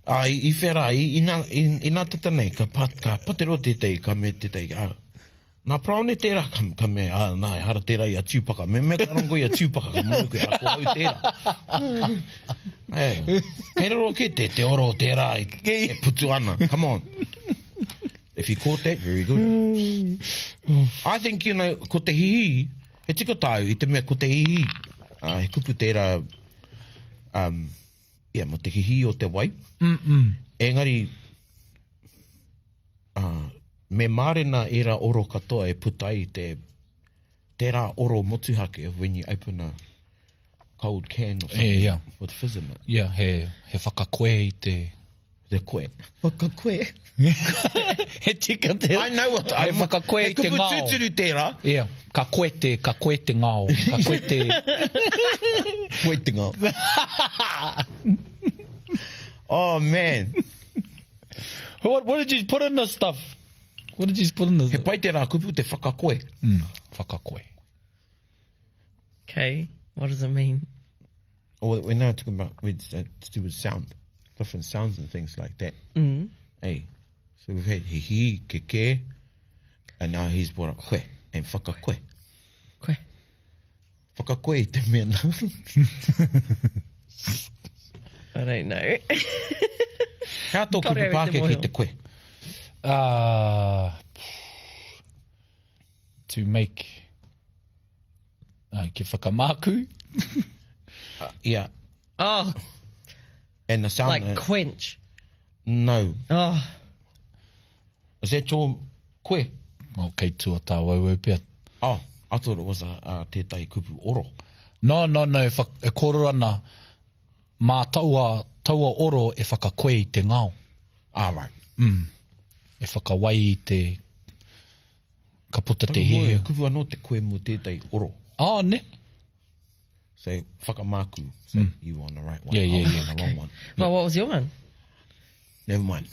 Ā, i whea rā, i, ina, ina tata nei, ka, pa, ka patero tētahi, ka me tētahi, ā, Nā Paraone tērā, ka, ka mea, ā, nā, ehara tērā i a Tūpaka. Me mea ka rongo i a Tūpaka, ka moe koe, ā, ko au tērā. Hey, kei raro kē te, te oro o tērā e, e putu ana. Come on. If you caught that, very good. I think, you know, ko te hihi, he tika tāu i te mea ko te hihi, uh, he kupu tērā, um, yeah, mo te hihi o te wai. Mm -mm. Engari, Ā, me mārena ērā oro katoa e puta ai te, tērā oro motuhake of when you open a cold can or something yeah. with fizz in it. Yeah, he, he whakakoe i te... Te koe. Whakakoe. he tika te... I know what... He whakakoe i te ngao. He kupu tūturu tērā. Yeah, ka koe te, ka koe te ngao. Ka koe te... koe te ngao. oh, man. What, what did you put in this stuff? What did you put in this? He pai tērā kupu te whakakoe. Mm, whakakoe. Okay, what does it mean? Or we're now talking about with, uh, to do with sound, different sounds and things like that. Mm. Hey, so we've had hihi, keke, and now he's brought up koe and whakakoe. Koe. Whakakoe i te mea nā. I don't know. Hea tō kupu pākehā ki te koe? Uh, to make uh, ki whakamāku. uh, yeah. Oh. And the sound. Like uh, quench. No. Oh. Is that your koe? Oh, kei tua tāwauwau pea. Oh, I thought it was a, a tētahi kupu oro. No, no, no, e, whak, e kōrero ana mā taua, taua oro e whakakoe i te ngao. Ah, right. Mm. E whakawai i te, ka puta te hihi. Kupu anō te koe mō tētahi oro. Ah, ne? So, whakamāku. So, mm. you were on the right one. Yeah, yeah, yeah. On the wrong one. Well, what was your one? Never mind.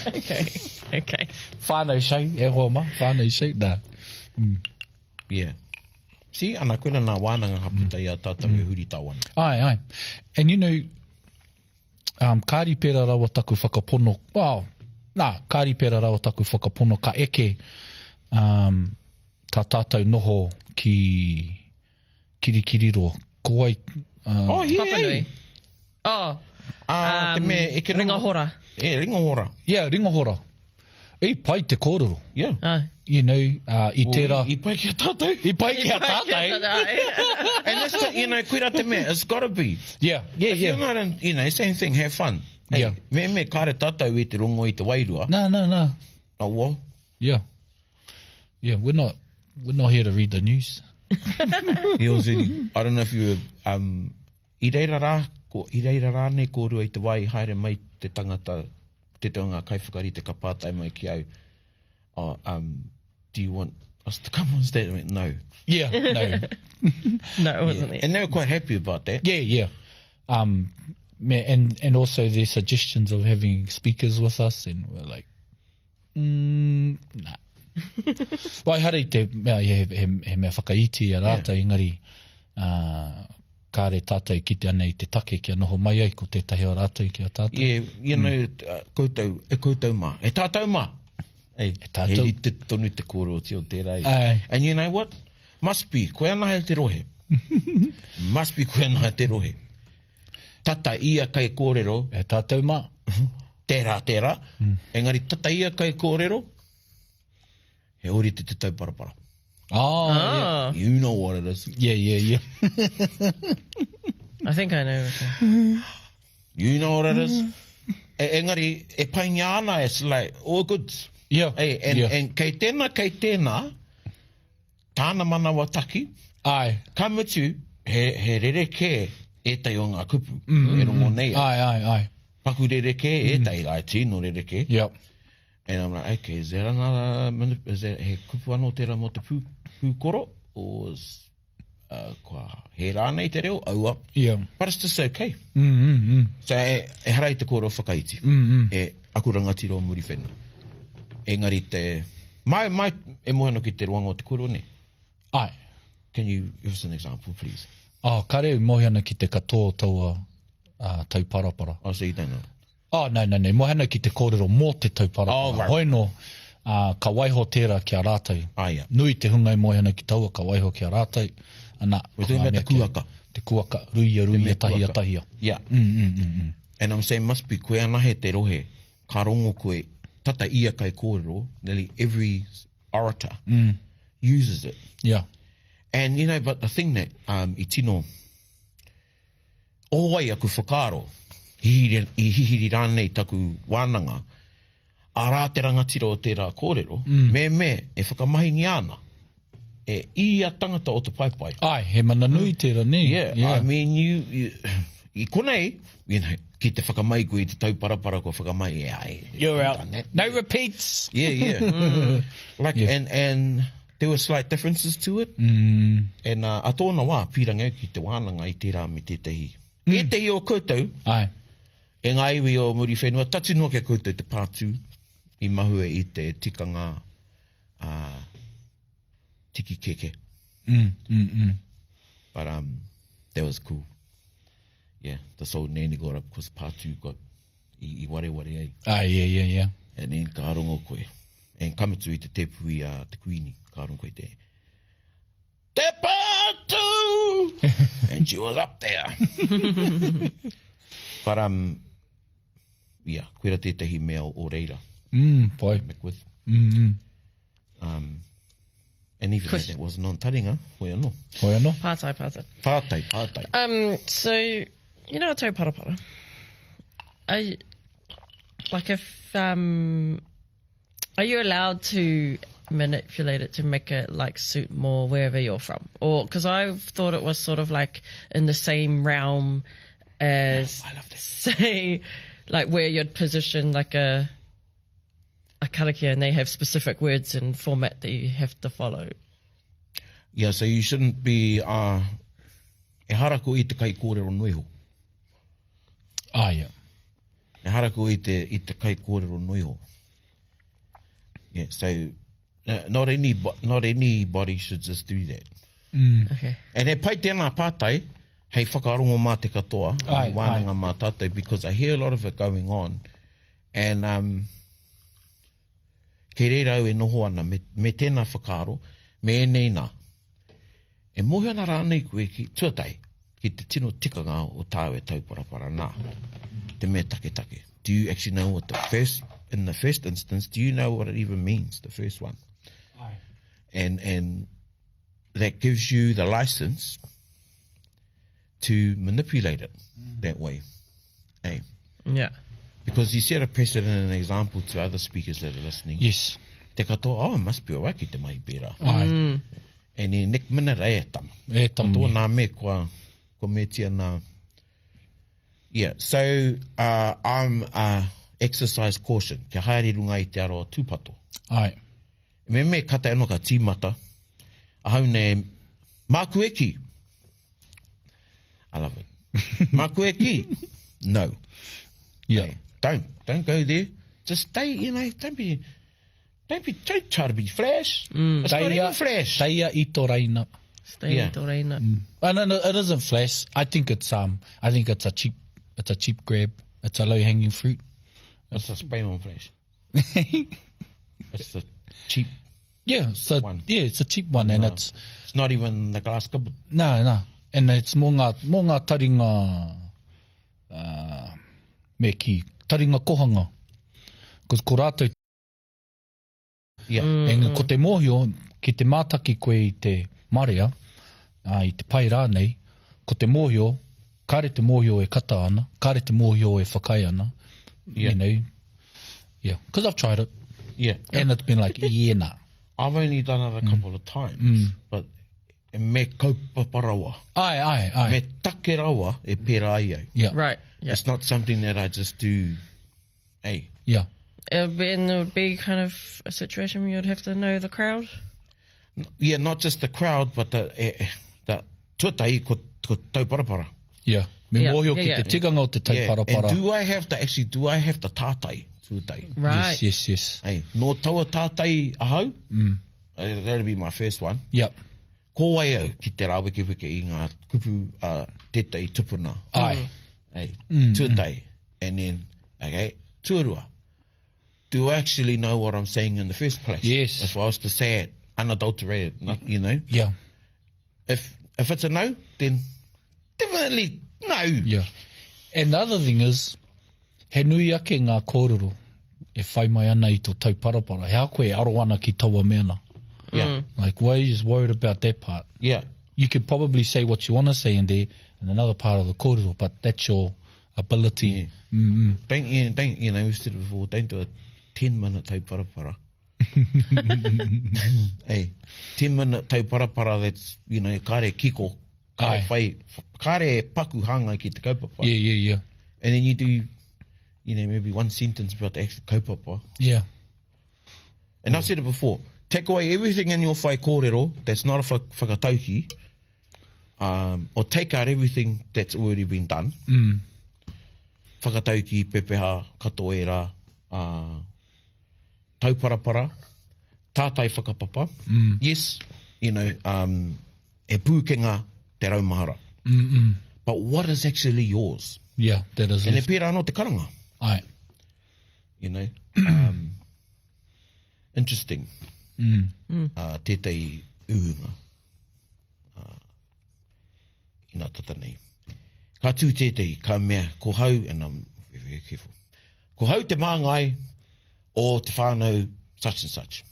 okay. Okay. Whānau show, e hoa ma. Whānau show, nā. Mm. Yeah. See, ana koe nā wānanga ka puta mm. i a tātou mm. e huri tā wana. Ai, ai. And you know, um, kāri pērā rawa taku whakapono, well, nā, kāri pērā rawa taku whakapono ka eke um, tā tātou noho ki Kirikiriroa. Ko wai... Uh, oh, yeah. Papanui. Oh. Ah, um, te mea, e Ringahora. E, Ringahora. Yeah, Ringahora. I pai te kōrero. Yeah. Ah. You know, uh, i tērā... I pai ki a tātou. I pai ki a tātou. And that's the, you know, koira te mea, it's gotta be. Yeah, yeah, If yeah. you're not in, you know, same thing, have fun. Hey, Yeah. Me me kāre tātou i te rongo i te wairua. Nā, nā, nā. Oh, well. Yeah. Yeah, we're not, we're not here to read the news. He was in, I don't know if you were, um, i reira rā, ko, i reira rānei kōrua i te wā i haere mai te tangata, te o ngā kaiwhakarite ka pātai mai ki au, oh, um, do you want us to come on stage? I went, no. Yeah, no. No, it wasn't Yeah. And they were quite happy about that. Yeah, yeah. Um, and, and also their suggestions of having speakers with us, and we're like, mm, nah. well, ehara i te mea, he, he, he mea whakaiti i a rātou, yeah. engari, uh, Kāre tātou e kite ana i te take kia noho mai ai ko tētahi o rātou ki a tātou. Yeah, you know, mm. koutou, e koutou mā, e tātou mā. Hey, e tātou. He rite tonu te kōrerotia o tērā. Ai. And you know what? Must be, koe anahe te rohe. Must be koe anahe te rohe. Tata ia kai kōrero. E tātou mā. Tērā, tērā. Mm. Engari tata ia kai kōrero, he ōrite te tauparapara. Oh, ah. yeah. You know what it is. Yeah, yeah, yeah. I think I know. You know what it is. E, engari, e paingia ana, it's like, all good. Yeah. Hey, and, yeah. and kei tēnā, kei tēnā, tāna manawa taki, Ai. ka mutu, he, he rerekē ētahi o ngā kupu mm, e rongo nei. Ai, ai, ai. Paku rerekē, mm. ētahi ai tino rerekē. Yep. And I'm like, okay, is that another, is that, he kupu anō tērā mō te pū, pūkoro? Or is, uh, kua he rānei te reo? Aua. Yeah. But it's just okay. Mm, mm, mm. So, e, e hara i te kōrero whakaiti. Mm, mm. E aku rangatira o Muriwhenua. Engari te, mai, mai, e moe ana ki te roanga o te kōrero nei. Ai. Can you give us an example, please? Oh, kare e moe ana ki te katoa o taua uh, tauparapara. Oh, so you don't know. Oh, no, no, no, moe ana ki te kōrero mō te tauparapara. Oh, right. Hoi nō, uh, ka waiho tērā ki a rātou. Ah, yeah. Nui te hunga e moe ana ki taua, ka waiho ki a rātou. Ana, Ko te mea te kuaka. Te kuaka, ruia, ruia, tahia, tahia. Yeah. Mm, mm, mm, mm. And I'm saying must be koe anahe te rohe, ka rongo koe, tata ia kai kōrero, nearly every orator mm. uses it. Yeah. And you know, but the thing that um, i tino Oho ai aku whakaaro, hihiri, i hihiri rānei taku wānanga, arā te rangatira o tērā kōrero, mm. me me e whakamahingia ana e ia tangata o te paepae. Ai, he mana nui mm. tērā, nē? Yeah, yeah. I mean, you, you, i konei, you know, ki te whakamai koe i te tauparapara kua whakamai, yeah, I, You're out. No repeats! Yeah, yeah. mm. Like, yeah. and, and, There were slight differences to it. Mm. And uh, a tōna wā, pīrangi au ki te wānanga i tērā me tētahi. Mm. Ētahi o koutou, Ai. e ngā iwi o Muriwhenua, tatu noa ki a koutou te pātū i mahue i te tikanga uh, tiki keke. Mm, mm, mm. But um, that was cool. Yeah, this old nanny got up because pātū got i, i wareware ai. Ah, yeah, yeah, yeah. And then ka rongo koe. And ka mutu i te tepu i a te kuini, ka rongo koe te, Te pātū! And she was up there. But, um, yeah, koira tētahi mea o reira. Mm, pai. Macwith. Mm, mm. Um, and even though that wasn't on taringa, hoi anō. Hoi anō. Pātai, pātai. Pātai, pātai. Um, so, you know tauparapara? I, like if, um, are you allowed to manipulate it to make it like suit more wherever you're from? Or, because I thought it was sort of like in the same realm as, I love this. say, like where you'd position like a, a karakia and they have specific words and format that you have to follow. Yeah, so you shouldn't be, uh, ehara koe i te kaikōrero noa iho. Ah, yeah. Ehara koe i te, i te kaikōrero noa iho. Yeah, so uh, not any, not anybody should just do that. Mm. Okay. And he pai tēnā pātai, hei whakarongo mā te katoa, Ai, wānanga mā tātou, because I hear a lot of it going on, And um, kei reira au e noho ana me, me tēnā whakaaro, me ēnei nā. E mōhio ana rānei koe ki, tuatahi, ki te tino tikanga o tāu e tauparapara nā, te mea taketake. Do you actually know what the first, in the first instance, do you know what it even means, the first one? Aye. And, and that gives you the license to manipulate it mm. that way. Eh? Yeah. Because you set a precedent and an example to other speakers that are listening. Yes. Te katoa, oh, it must be alright ki te mahi pērā. Ai. Mm. And then Nick Minute, e tama. E tama. Tōna me kua, kua metia nā. Yeah, so uh, I'm uh, exercise caution. Kia haere runga i te aro tūpato. Ai. Me me kata anō ka tīmata. Ahau nei, māku e ki. I love it. Māku e ki. No. Yeah. Hey, don't, don't go there. Just stay, you know, don't be, don't be, don't try to be flash. Mm. It's not even flash. Teia i to reina. Stay Yeah. yeah. Toreina. And no, it isn't flash. I think it's um I think it's a cheap it's a cheap grab. It's a low hanging fruit. It's a spray on flash. It's the cheap. Yeah, so One. yeah, it's a cheap one and it's It's not even the glass cupboard. no, no. And it's mō ngā, mō ngā taringa uh, me ki, taringa kohanga. Cause ko rātou Yeah. Mm. ko te mōhio, ki te mātaki koe i te marea, uh, i te pai rānei, ko te mōhio, kāre te mōhio e kata ana, kāre te mōhio e whakaae ana, Yeah. you know. Yeah, because I've tried it, Yeah. and it's been like, yeah, nah. I've only done it a couple of times, but me kaupapa rawa. Ai, ai, ai. Me take rawa e pērā ai au. Yeah, Right. Yeah. It's not something that I just do, hey. yeah. It would be, and it would be kind of a situation where you'd have to know the crowd. Yeah, not just the crowd, but the, eh, the tuatahi ko, ko tauparapara. Yeah. Me Yeah, mōhio yeah, ki yeah. te tikanga o te Yeah. tauparapara. And do I have to, actually, do I have to tātai tuatahi? Right. Yes, yes, yes. Hey, nō taua tātai ahau, that'll be my first one. Yep. Ko wai au ki te rāwekeweke i ngā kupu uh, tētahi tupuna. Ai. Hey, tuatahi. And then, okay, tuarua. Do I actually know what I'm saying in the first place? Yes. If I was to say it unadulterated, not, you know. Yeah, If if it's a no, then definitely no. yeah. And the other thing is, he nui ake ngā kōrero e whai mai ana i tō tauparapara. He aha koe e aro ana ki taua mea Yeah. Like, why are you just worried about that part? Yeah. You could probably say what you want to say in there in another part of the kōrero, but that's your ability. Yeah. Don't you don't you know, we've said it before, don't do a 10 minute tauparapara. hey, 10 minute tauparapara that's, you know, kare kiko, kare Ai. whai, kare paku hāngai ki te kaupapa. Yeah, yeah, yeah. And then you do, you know, maybe one sentence about the actual kaupapa. Yeah. And I've said it before, take away everything in your whai kōrero that's not a whakatauki, um, or take out everything that's already been done. Mm. Whakatauki, pepeha, katoa e rā, uh, tauparapara, tātai whakapapa. Mm. Yes, you know, um, e pūkenga te raumahara. Mm -mm. But what is actually yours? Yeah, that is And e it. pērā anō te karanga, Ai. you know. Um, interesting. Mm. Uh, tētahi uhunga. Uh, ina tata nei. Ka tū tētahi, ka mea, ko hau, and I'm very, very careful. Ko hau te māngai o te whānau such and such.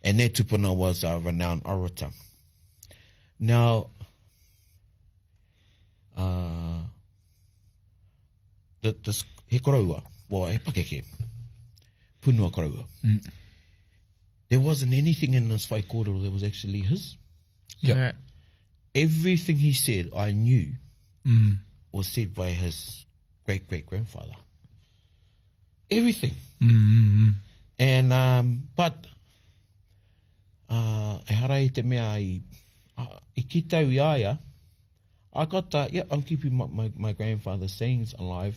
And their tupuna was a renowned orator. Now, uh, the, this, he koroua, well, he pakeke, punua koroua. There wasn't anything in this whaikōrero that was actually his. Yeah. Right. Everything he said, I knew, was said by his great great grandfather. Everything. And um, but uh, ehara i te mea i, uh, i kitau i a ia, I got that, yeah, I'm keeping my, my, my grandfather's sayings alive.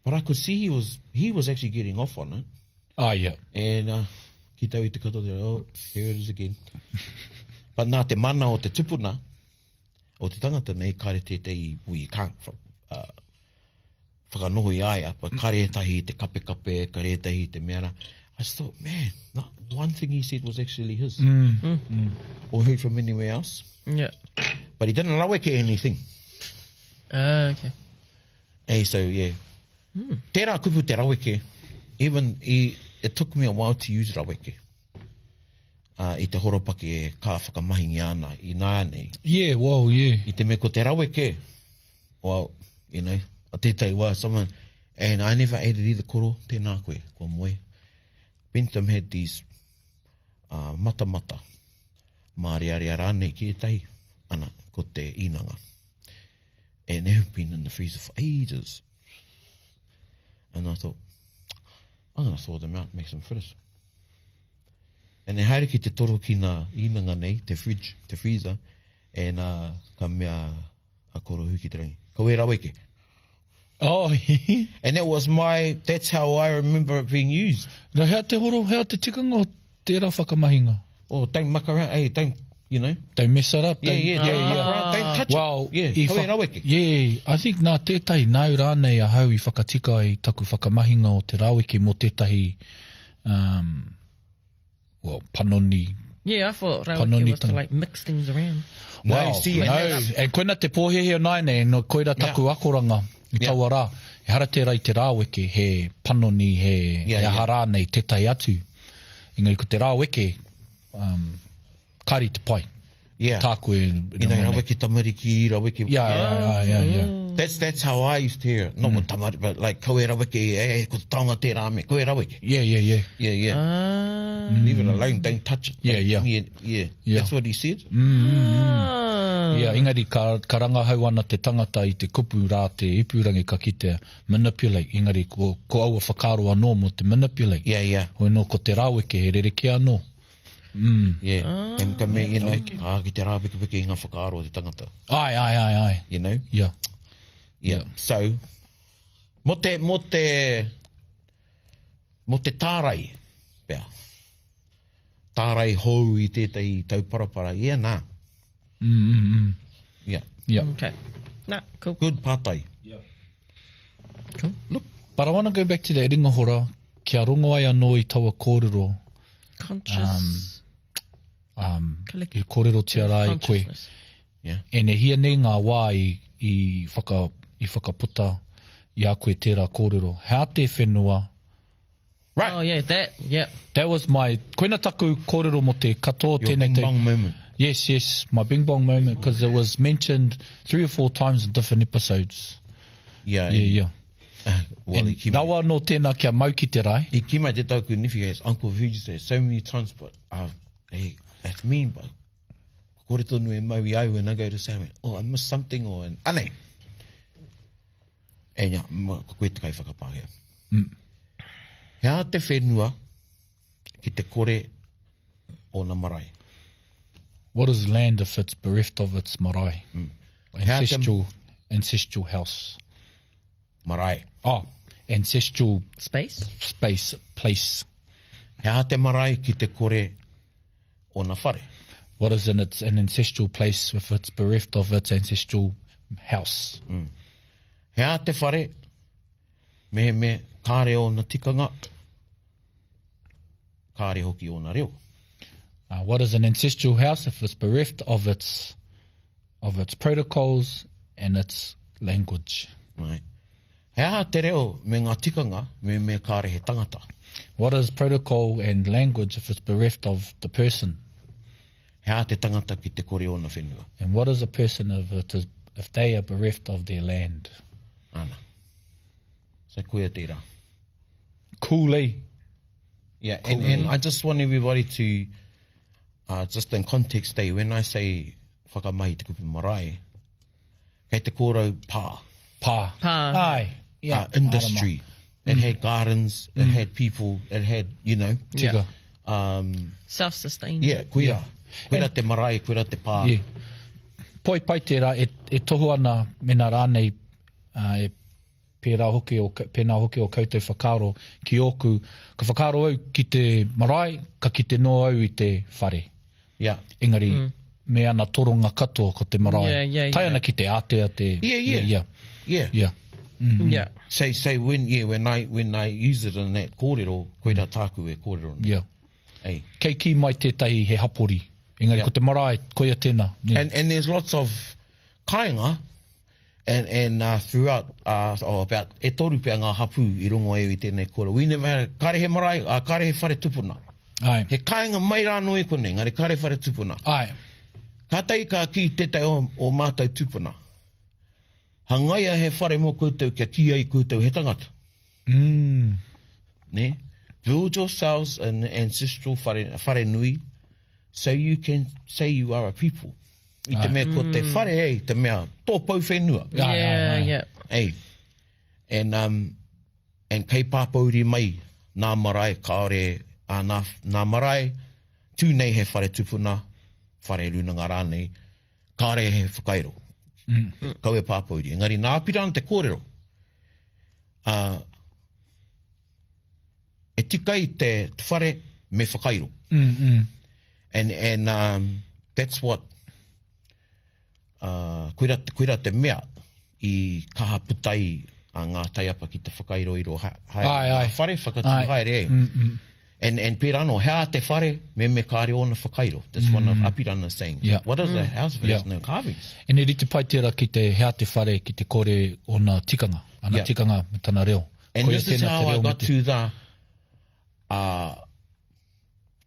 But I could see he was he was actually getting off on it. Ah, yeah. And uh, ki tau i te katoa, te, oh, here it is again. But nā te mana o te tupuna, o te tangata nei, kare tētahi, well, you can't uh, whakanoho i a ia, but kare ētahi i te kapekape, kare ētahi i te mea rā. I just thought, man, not one thing he said was actually his. Or heard from anywhere else. Yeah. But he didn't raweke anything. Okay. Hey, so yeah. Tērā kupu te raweke, even i, it took me a while to use raweke. Uh, i te horopaki e ka whakamahingia ana i nāianei. Yeah, well, yeah. I te mea ko te raweke, well, you know, a tētahi wā, someone, and I never ate it either, koro, tēnā koe, kua moe. Bentham had these uh, matamata, mārearea rānei ki ētahi, ana, ko te inanga. And they've been in the freezer for ages. And I thought, I'm going to thaw them out, make some fritters. And e haere ki te toro ki ngā inanga nei, te fridge, te freezer, and uh, ka mea a koro huki te rangi. Ka wē raweke. Oh, And that was my, that's how I remember it being used. Nā, hea te horo, hea te tikanga o tērā whakamahinga? Oh, don't muck around, hey, don't, You know? Don't mess it up. Yeah, Don't, yeah, don't muck around, don't touch Well, it. Yeah, i kawe wha- raweke. Yeah, I think nā tētahi, nāu rānei ahau i whakatika ai taku whakamahinga o te raweke mō tētahi um, well, panoni. Yeah, I thought raweke was to Panonitanga. like mix things around. No, Well, see, no. and that's- E koina te pōhēhē o nāianei, no koira taku akoranga i Yeah. taua rā. Ehara tērā i te raweke, he panoni, he, Yeah, he aha yeah. rānei tētahi atu. Engari ko te raweke, um, kāre i te pai. Yeah. Tāku e, You know, raweke tamariki, raweke. Yeah, yeah, yeah, yeah, yeah. That's how I used to hear it. Not with tamariki, but like, kawe raweke, eh, ko te taonga tērā me, kawe raweke. Yeah, yeah, yeah. Yeah, yeah. Ah. Leave it alone, don't touch it. Yeah, yeah. Yeah, yeah. Yeah. That's what he said. Ah. Yeah, engari ka, ka rangahau ana te tangata i te kupu rā te ipurangi ka kitea manipulate, engari ko, ko aua whakaaro anō mō te manipulate. Yeah, yeah. Hoi nō ko te raweke he rerekē anō. Yeah. And ka me, you know, ah, ki te rāwekeweke i ngā whakaaro o te tangata, Ai, ai, ai, ai. you know? Yeah. Yeah. So, mō te, mō te, mō te tārai, pea. Tārai hou i tētahi tauparapara, yeah, nā. Yeah. Yeah. Okay. Nah, cool. Good pātai. Cool. Look, But I want to go back to that ringahora, kia rongo ai anō i taua kōrero, Conscious. um, Collective i kōrerotia rā i koe. consciousness. yeah. E ne hia nei ngā wā i, i, whaka, i whakaputa i a koe tērā kōrero. Hea te whenua, Right. Oh yeah, that. Yeah. That was my, koina taku kōrero mō te katoa Your tēnei bing te- bong moment. Yes, yes, my bing bong moment, because it was mentioned 3 or 4 times in different episodes. Yeah. Yeah, yeah. Well, i ki mai, Rawa anō tēnā kia mau ki te rae. i ki mai te tauku niwhi, as Uncle Virgie says so many times, but hey, that's mean, but kore tonu e mau i au when I go to say, oh, I missed something, or, and, anei. E ia, ma, ko koe te kai whakapāhea. Hea te whenua ki te kore ōna marae. What is land if it's bereft of its marae? Hea te Ancestral, ancestral house. marae. Oh, ancestral Space. space, place. Hea te marae ki te kore ōna whare. What is in its an ancestral place if it's bereft of its ancestral house? Hea te whare, me me kāre ōna tikanga, kāre hoki ōna reo. What is an ancestral house if it's bereft of its of its protocols and its language? Right. He aha te reo me ngā tikanga me me kāre he tangata. What is protocol and language if it's bereft of the person? He aha te tangata ki te kore ōna whenua. And what is a person if it is if they are bereft of their land? Ana. So koia tērā. Cool, eh? Yeah, and I just want everybody to, just in context, eh, when I say whakamahi te kupu marae, kei te kōrau pā. Pā. Pā. Ai. Yeah. Industry. It had gardens, it had people, it had, you know. Tika. Self-sustained. Yeah, koira. Koira te marae, koira te pā. Yeah. Poi pai tērā, e, e tohu ana mena rānei, e pērā hoki o, pēnā hoki o koutou whakaaro ki ōku. Ka whakaaro au ki te marae, ka kite noa au i te whare. Yeah. Engari, me ana toronga katoa ko te marae. Yeah, yeah, Tae yeah. ana ki te ātea te... Yeah, yeah. Yeah, Yeah. yeah. Yeah. Say, say when, yeah, when I, when I use it in that kōrero, koira tāku e kōrero. yeah. Hey. Kei ki mai tētahi he hapori. Engari, Yeah. ko te marae, koia tēnā. Yeah. And there's lots of kāinga and throughout, oh, about e toru pea ngā hapū i rongo ai i tēnei kōrero. We never had, kāre he marae, kāre he whare tupuna. Ai. He kāinga mai rā noe konei, engari kāre whare tupuna. Ai. Kātahi ka kī tētahi o, o mātou tupuna. Hangaia he whare mō koutou kia kī ai koutou he tangata. Ne? Build yourselves an ancestral whare, whare nui so you can say you are a people. I te mea ko te whare ei, te mea tō pou whenua. Ai, ai, Yeah, ai. yeah. Ei. And, and kei pāpouri mai nā marae kāore, nā, nā marae, tū nei he whare tupuna, whare runanga rānei, kāore he whakairo. Kau e pāpouri. Engari nā Apirana te kōrero. E tika i te whare me whakairo. And, That's what, uh, koira, koira te mea i kaha puta ai a ngā taiapa ki te whakairoiro haere. Ai, ai. Whare whakatū Ai. haere. Eh? Mm, mm. And, and pērā anō, hea te whare, me me kāre ōna whakairo. That's mm. one of Apirana's saying. Yeah. What is mm. a house if it Yeah. has no carvings? And e rite pai tērā ki te hea te whare ki te kore ōna tikanga, ana Yeah. tikanga me tana reo. And Koia this is tēnā te how I reo me got te- to the uh,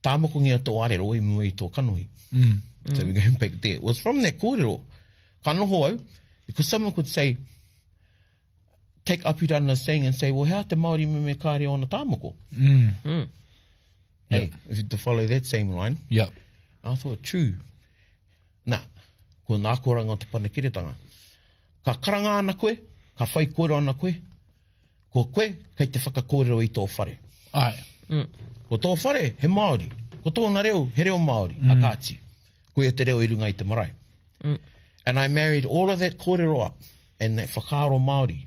tāmokongia tō arero i mua i tō kanohi. Mm. So we're going back there. It was from that kōrero. Ka noho au, because someone could say, take Apirana saying and say, well, hea te Māori me me kāre ōna tāmoko? Mm. Mm. Hey, if you to follow that same line. Yeah. I thought, true. Nā, ko ngā akoranga o te panekiretanga. Ka karanga ana koe, ka whai kōrero ana koe, ko koe kei te whakakōrero i tō whare. Ai. Mm. Ko tō whare, he Māori. Ko tōna reo, he reo Māori, mm. a kāti. Koia te reo i runga i te marae. Mm. And I married all of that kōrero up and that whakaaro Māori.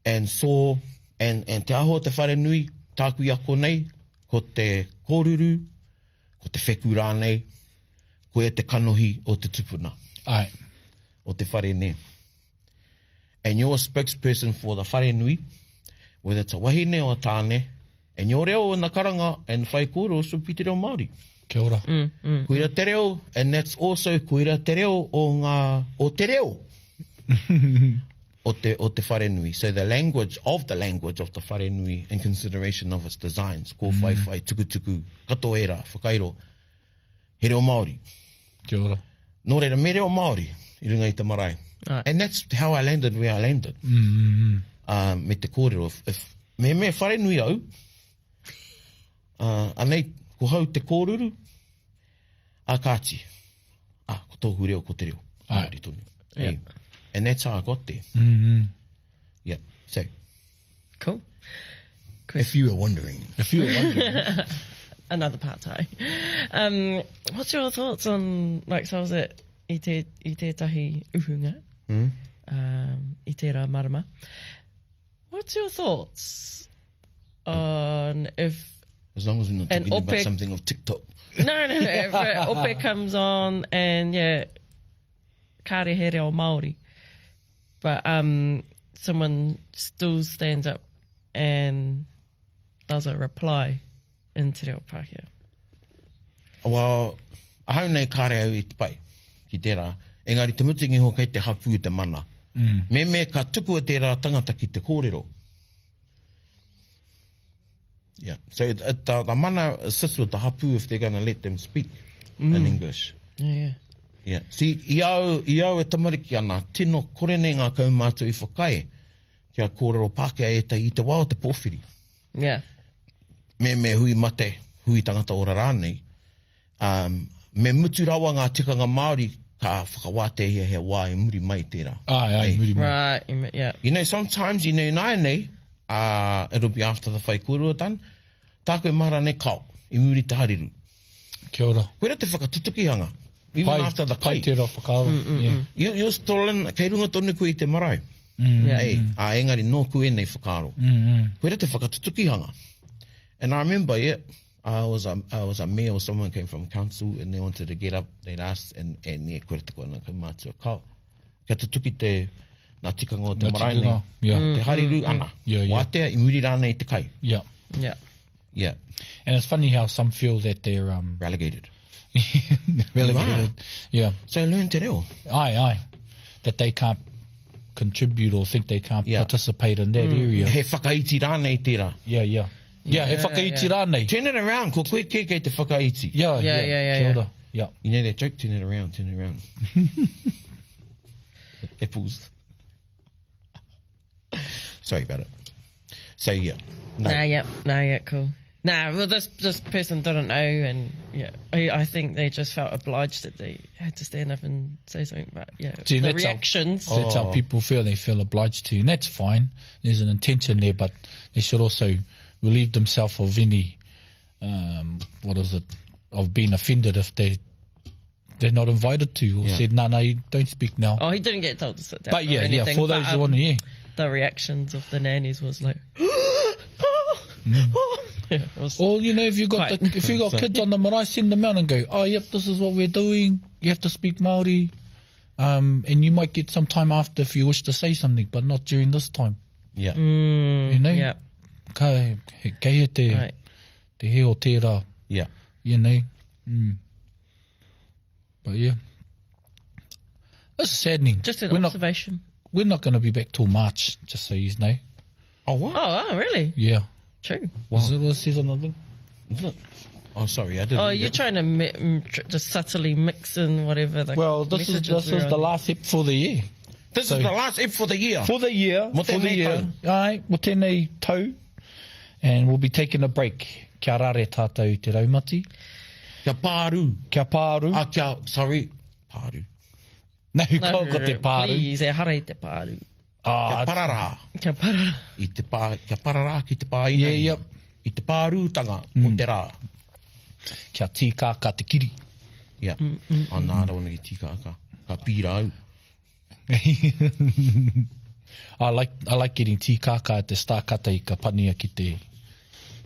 And saw, and, and te aho o te whare nui, tāku i ako nei, ko te kōruru, ko te wheku rānei, koia te kanohi o te tupuna. Ai. O te whare nei. And you're a spokesperson for the whare nui, whether it's a wahine or a tāne, and your reo and the karanga and whai kōrero should be te reo Māori. Kia ora. Mm, mm. Koira te reo, and that's also koira te reo o ngā, o te reo o te, o te wharenui. So the language of the language of the wharenui in consideration of its designs, ko mm. whaiwhai, tukutuku, katoa ērā, whakairo, he reo Māori. Kia ora. Nō reira, me reo Māori i runga i te marae. Right. And that's how I landed where I landed. Mm, mm, mm. Me te kōrero, if, if, me me wharenui au, uh, anei, ko hau te kōruru, a kāti. Ah, ko tōku reo, ko te reo. Māori tonu. Yeah. Hey. And that's how I got there. Mm, mm. Yeah. So. Cool. If you were wondering. If you were wondering. Another part time. Um, what's your thoughts on, like, so I was at i te, i tētahi uhunga, mm. um, i tērā marama. What's your thoughts on if... As long as we're not talking about something of TikTok. No, no, no. If Ope comes on and, yeah, kāre he reo Māori, but um, someone still stands up and does a reply in te reo Pākehā. Well, ahau nei kāre au i te pai ki tērā, engari te mutunga iho kei te hapū te mana. Mm. Me me ka tukua tērā tangata ki te kōrero. Yeah. So it, it, the, the mana sits with the hapū if they're going to let them speak mm. in English. Yeah, yeah. Yeah. See, i au, i au e tamariki ana, tino kore nei ngā kaumātua i whakaae kia kōrero Pākehā ētahi i te wā o te pōwhiri. Yeah. Me me hui mate, hui tangata ora rānei. Um, me mutu rawa ngā tikanga Māori ka whakawāteahia he wā i muri mai tērā. Ai, ai, muri mai. Right, yeah. You know, sometimes, you know, ināianei, uh, it'll be after the whaikōrero done, tāku e mahara nei, kao, i muri te hariru. Kia ora. Koira te whakatutukihanga. Even Pai, after the pai kai. tērā whakaaro. Mm, mm, yeah. Mm. You, you're still in, kei runga tonu koe i te marae. Mm. Yeah. Ei, ā, engari nōku ēnei whakaaro. Mm, mm. Koira te whakatutukihanga. And I remember, yeah, I was a, I was a mayor or someone came from council and they wanted to get up, they'd ask, and, and yeah, koira te koina kaumātua. Kao, kia tutuki te, nā tikanga o te Ngā marae nei. tikanga, yeah. Te hariru, ana. Yeah, yeah. Wātea, i muri rānei te kai. Yeah. Yeah. Yeah. And it's funny how some feel that they're um, Relegated. relegated. Yeah. So learn te reo. Aye, aye. That they can't contribute or think they can't Yeah. participate in that area. He whakaiti rānei tērā. Yeah, yeah. Yeah, he whakaiti rānei. Turn it around, ko koe kē kei te whakaiti. Yeah, Yeah, yeah, yeah, yeah, Kia yeah. ora. Yeah. You know that joke, turn it around, turn it around. Apples. Sorry about it. So yeah. No. Nah, yeah, nah, yeah, cool. Nah, well, this this person didn't know, and yeah, I, I think they just felt obliged that they had to stand up and say something. But yeah, See, the that's how- reactions. That's Oh. how people feel. They feel obliged to, and that's fine. There's an intention there, but they should also relieve themselves of any, um, what is it, of being offended if they they're not invited to or Yeah. said, no, no, you don't speak now. Oh, he didn't get told to sit down. but or yeah, yeah, anything, for those but, who want to, yeah. the reactions of the nannies was like, Mm. oh, Yeah, it was, Or you know, if you got Quite. the, if you got kids on the marae, send them out and go, oh yep, this is what we're doing. You have to speak Māori, um, and you might get some time after if you wish to say something, but not during this time. Yeah. You know, yeah, ka he, kei he te, right. te he o tērā, Yeah. you know. Mm. But yeah. This is saddening. Just an we're not observation. we're not going to be back till March, just so you know. Oh, what? Oh, oh, really? Yeah. True. Is it what it says on the thing? Is it? Oh, sorry, I didn't. Oh, read you're it. trying to mi- just subtly mix in whatever the Well, this is messages this were is the on. last ep for the year. This So- is the last ep for the year. For the year. Mo For the tēnei year. Ai, mo tēnei tau. And we'll be taking a break. Kia rare tātou i te raumati. Kia pāru. Kia pāru. Ah, kia, sorry. Pāru. No, No, ko, ko te pāru. Please, e hara i te pāru. Kia Ah, pararā. Kia parara. I te pā, kia pararā ki te pā ina. Yeah, yep. I te pārūtanga o te rā. kia tīkākā te kiri. Yeah. Oh, nā, I don't want to get tīkākā. Ka pīra au. I like I like getting tīkākā at the start kata i ka pania ki te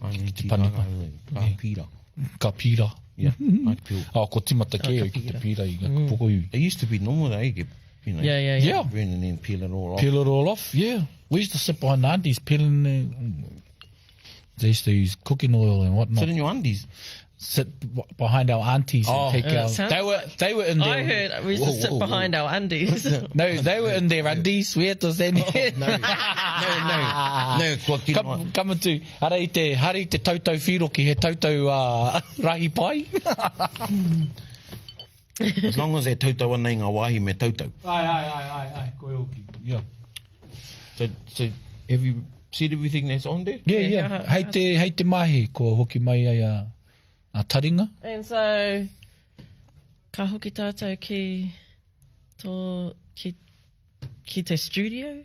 Ai, te pani tīkākā. Ka pīra. ka pīra. Yeah, I peel. Oh, ko timata kē au ki te pīra i ngā pokoiwi. It used to be normal, eh? You, you know, Yeah, yeah, yeah. Yeah. burn and then peel it all off. Peel it all off, yeah. We used to sit behind the aunties peeling the, they used to use cooking oil and whatnot. Sit in your undies. Sit behind our aunties Oh. and take Yeah, our. it sounds They were they were in their. I heard we used to Whoa, sit whoa, whoa. behind our undies. No, they were in their undies. We had to stand here. No, no, no. No, kua kino. Come, come to hara i te hara i te tautau whiroki he tautau uh, rahi pai. As long as e tautau ana i ngā wāhi me tautau. Ai ai ai ai ai koe oki. Yeah. So, so have you said everything that's on there? Yeah, yeah. Yeah. Hei te hei te mahi ko hoki mai ai a a taringa. And so, ka hoki tātou ki tō, ki, ki te studio.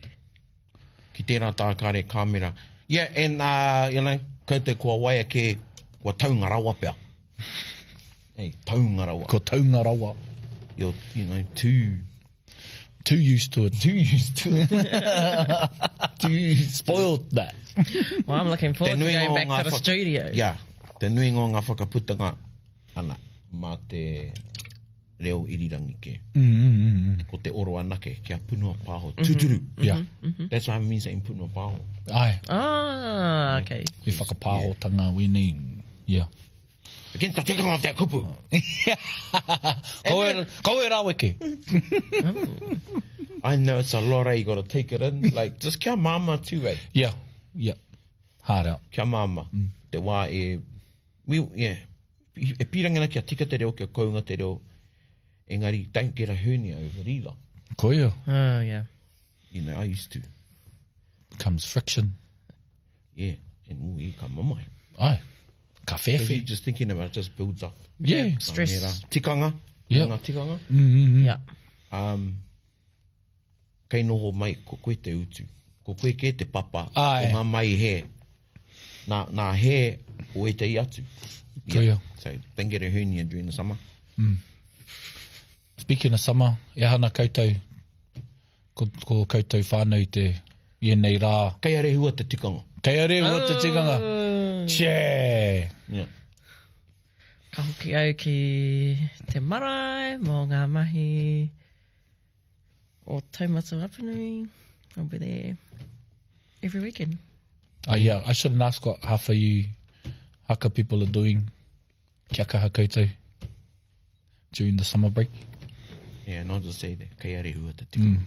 Ki tērā tākare kāmera. Yeah, and, uh, you know, koutou kua waia ke, kua taunga rawa pea. Hey, taunga rawa. Ko taunga rawa. You're, you know, too... Too used to it. Too used to it. Too spoiled that. Well, I'm looking forward to nuinga going o back ngā to the whaka- studio. Yeah, te nuinga o ngā whakaputanga, ana, mā te reo irirangi ke. Mm, Ko te oro anake, kia punua pāho. Tūturu. Yeah. That's what I mean saying punua pāho. Ai, Ah, okay. he whakapāhotanga wēnei. Yeah. Again, the tikanga of that kupu. Ko e, ko e raweke. I know it's a lot, eh? You gotta take it in. Like, just kia māma too, eh? Yeah. Yeah. Hard out. Kia māma. Te wā e... We, yeah. E pīrangi ana kia tika te reo, kia kounga te reo. Engari, don't get a hernia over it either. Koia. Oh, yeah. You know, I used to. Comes friction. Yeah. And ooh, e ka mamae. Ai. Ka Because you whewhe. just thinking about it just builds up. Yeah. Stress. Nē rā. Tikanga. Yeah. Ngā tikanga. Yeah. Um, kei noho mai, ko koe te utu. Ko koe ke te papa. Ai. O ngā mai he. Nā, nā he o e te i atu. Koia. So, don't get a hernia during the summer. Speaking of summer, e hana koutou, ko, ko koutou whānau te i ēnei rā. Kei a rehua te tikanga. Kei a rehua te tikanga. Che! Yeah. Ka hoki au ki te marae mō ngā mahi o Taumata Apanui. I'll be there every weekend. Oh, yeah, I shouldn't ask what half of you haka people are doing. Kia kaha koutou during the summer break. Yeah, and I'll just say that. Kei a rehua te tikanga.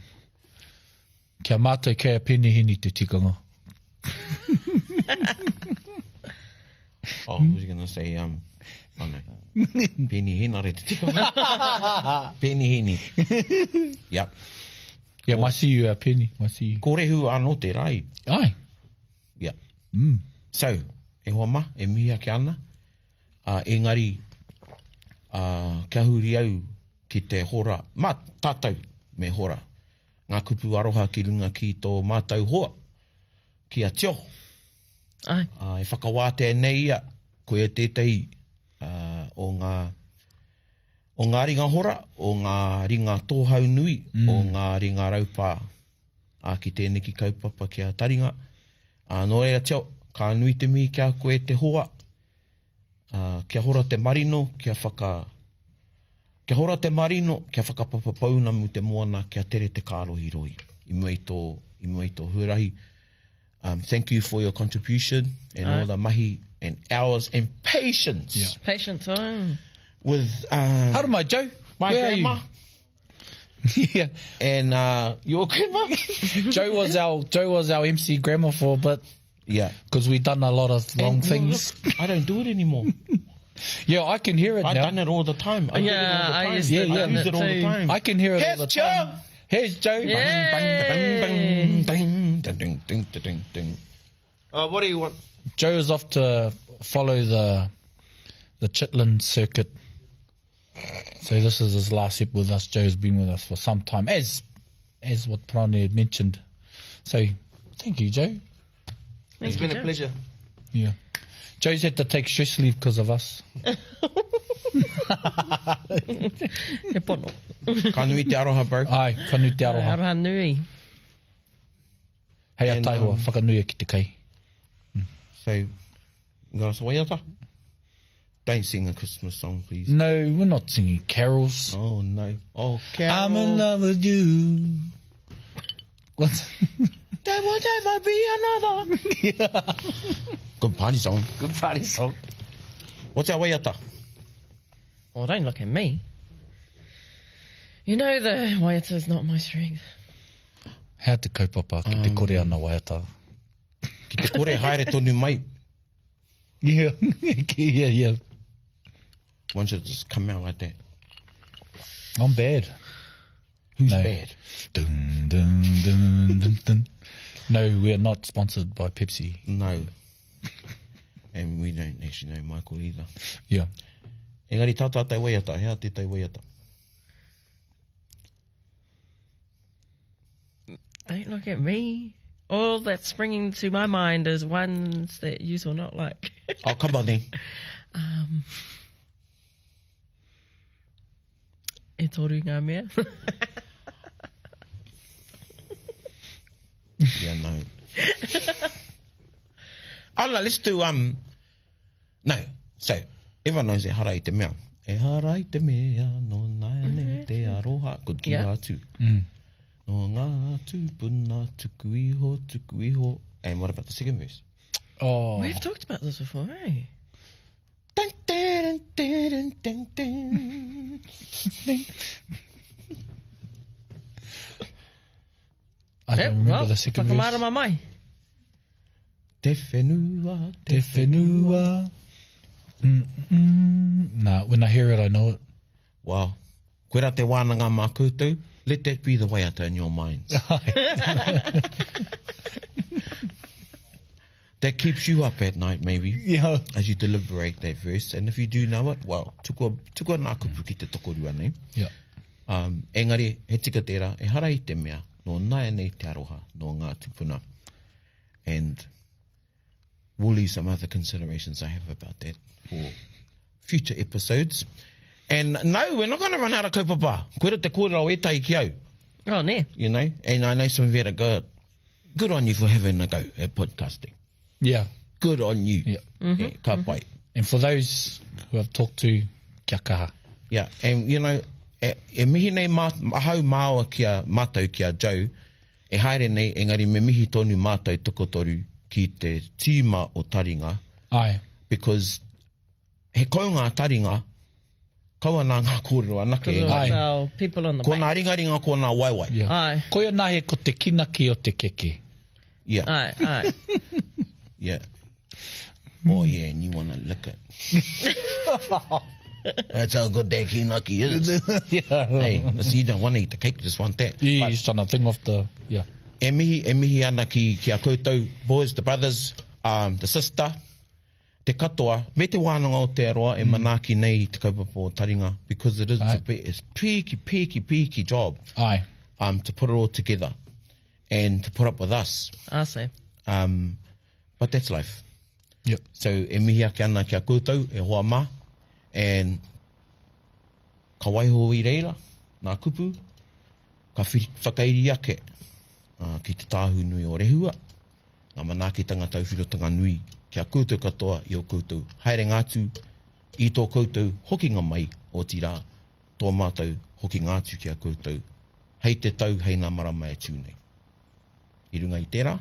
Kia mātou kei a penihini te tikanga. Oh, I was gonna say, oh no. Penny Henare te tikanga. Penny Heni. Yep. Yeah, mai see you a penny, mai see you. Ko rehua anō te rai. Ai. Yeah. So, e hoa ma, e mihi ake ana. Uh, engari, uh, kia huri au ki te hora, ma tātou me hora. Ngā kupu aroha ki runga ki tō mātou hoa, ki a Tio. Ai. Uh, e whakawātea nei ia, ko ia tētahi uh, o ngā o ngā ringa hora, o ngā ringa tōhau nui, o ngā ringa raupā a ki tēneki kaupapa ki a taringa. Uh, nō reira, Tio, Ka nui te mihi ki a koe e te hoa. Uh, kia hora te marino, kia whaka... Kia hora te marino, kia whakapapa pounamu te moana, kia tere te kārohirohi i mua i tō, i mua i tō huarahi. Um, thank you for your contribution and all the mahi and hours and patience. Yeah. Patience, oh. With um, Haere mai, Joe. my Where are you? grandma yeah. and uh, your grandma. Joe was our Joe was our MC grandma for a bit yeah. because we done a lot of wrong And, things. Look, I don't do it anymore. Yeah, I can hear it I now. done it all the time. I Yeah, did it all the I time. used to Yeah, yeah. I done used it all the too. time. I can hear it Here's all the time. Joe. Here's Joe. Yeah. Bang, bang, bang, ding, ding, ding, ding, ding, ding. Uh, what do you want? Joe is off to follow the the Chitlin circuit. So this is his last ep with us. Joe's been with us for some time, as as what Prane had mentioned. So thank you, Joe. Thank you, Joe. pleasure. Yeah. Joe's had to take stress leave because of us. He pono. Ka nui te aroha, bro. Ai, ka nui te aroha. Aroha nui. Hei a And, taihoa, whakanuia ki te kai. So, you got us a waiata? Don't sing a Christmas song, please. No, we're not singing carols. Oh, no. Oh, Carol. I'm in love with you. What? There will never be another. Good party song. Good party song. What's our waiata? Oh, don't look at me. You know the waiata is not my strength. Hea te kaupapa ki te kore ana waiata. Ki te kore haere tonu mai. Yeah, yeah, yeah. One should just come out like that. I'm bad. Who's No. bad? Dun, dun, dun, dun, dun. No, we are not sponsored by Pepsi. No. And we don't actually know Michael either. Yeah. Engari tā tātou waiata, hea tētai waiata. Don't look at me. All that's springing to my mind is ones that you will not like. Oh, come on then. E toru ngā mea. Yeah, no. oh, no, let's do, um, no. So, everyone knows e hara i te mea. E hara i te mea, no nāne te aroha. Good ki Yeah. yeah. atu. No ngā tūpuna, tuku iho, tuku iho. And what about the second verse? Oh. We've talked about this before, eh? Dun, dun, dun, dun, dun, dun. I don't remember well, the second verse. Whakamarama mai. Te whenua, te Te whenua. Mm, mm. Nah, when I hear it, I know it. Wow. Koera te wānanga mā koutou, let that be the waiata in your minds. that keeps you up at night, maybe, Yeah. as you deliberate that verse. And if you do know it, well, tukua, tukua nā kupu ki te tokorua nei. Yeah. Um, engari, he tika tērā, e hara i te mea, nō nāia nei te aroha, nō ngā tupuna. And we'll leave some other considerations I have about that for future episodes. And no, we're not going to run out of kaupapa. Koera te kōrero o ētahi ki au, Oh, ne. you know? And I know some of you had a go. Good on you for having a go at podcasting. Yeah. Good on you. Yeah. Yeah, ka pai. And for those who I've talked to, kia kaha. Yeah, and you know, e, e mihi nei mā, ahau māua ki a mātou ki a Joe, e haere nei, engari me mihi tonu mātou tokotoru ki te tīma o Taringa, Ai. because he kau ngā taringa, kaua nā ngā kōrero anake, engari. Ai. Our people on the Ko back. ngā ringaringa, ko ngā waewae. Yeah. Ai. Koia nahe ko te kinaki o te keke. Yeah, Ai, ai. yeah. Oh yeah, and you wanna lick it. That's how good that kinaki is. yeah. Hey, so you don't want to eat the cake, you just want that. Yeah, you're trying to think off the... Yeah. E mihi, e mihi ana ki, ki a koutou, boys, the brothers, um, the sister, te katoa, me te wānanga o te aroa e manaaki nei i te kaupapa o Taringa, because it is a bit, it's pīki, pīki, pīki job Ai. um, to put it all together and to put up with us. I see. Um, but that's life. Yep. So e mihi ake ana ki a koutou, e hoa mā, and ka waiho i reira, nā kupu, ka whiri, whakairi ake uh, ki te tāhu nui o Rehua. Ngā manaakitanga tauwhirotanga nui ki a koutou katoa i ō koutou haerenga atu, i tō koutou hokinga mai, otirā, tō mātou hokinga atu ki a koutou hei te tau, hei ngā marama e tū nei. I runga i tērā.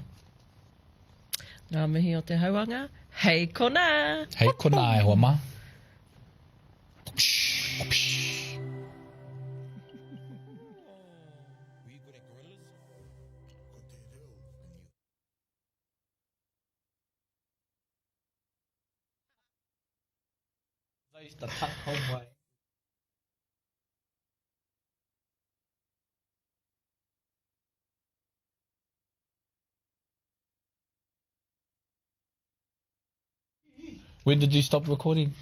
Ngā mihi o te hauanga, hei konā! Hei konā e hoa mā. When did you stop recording?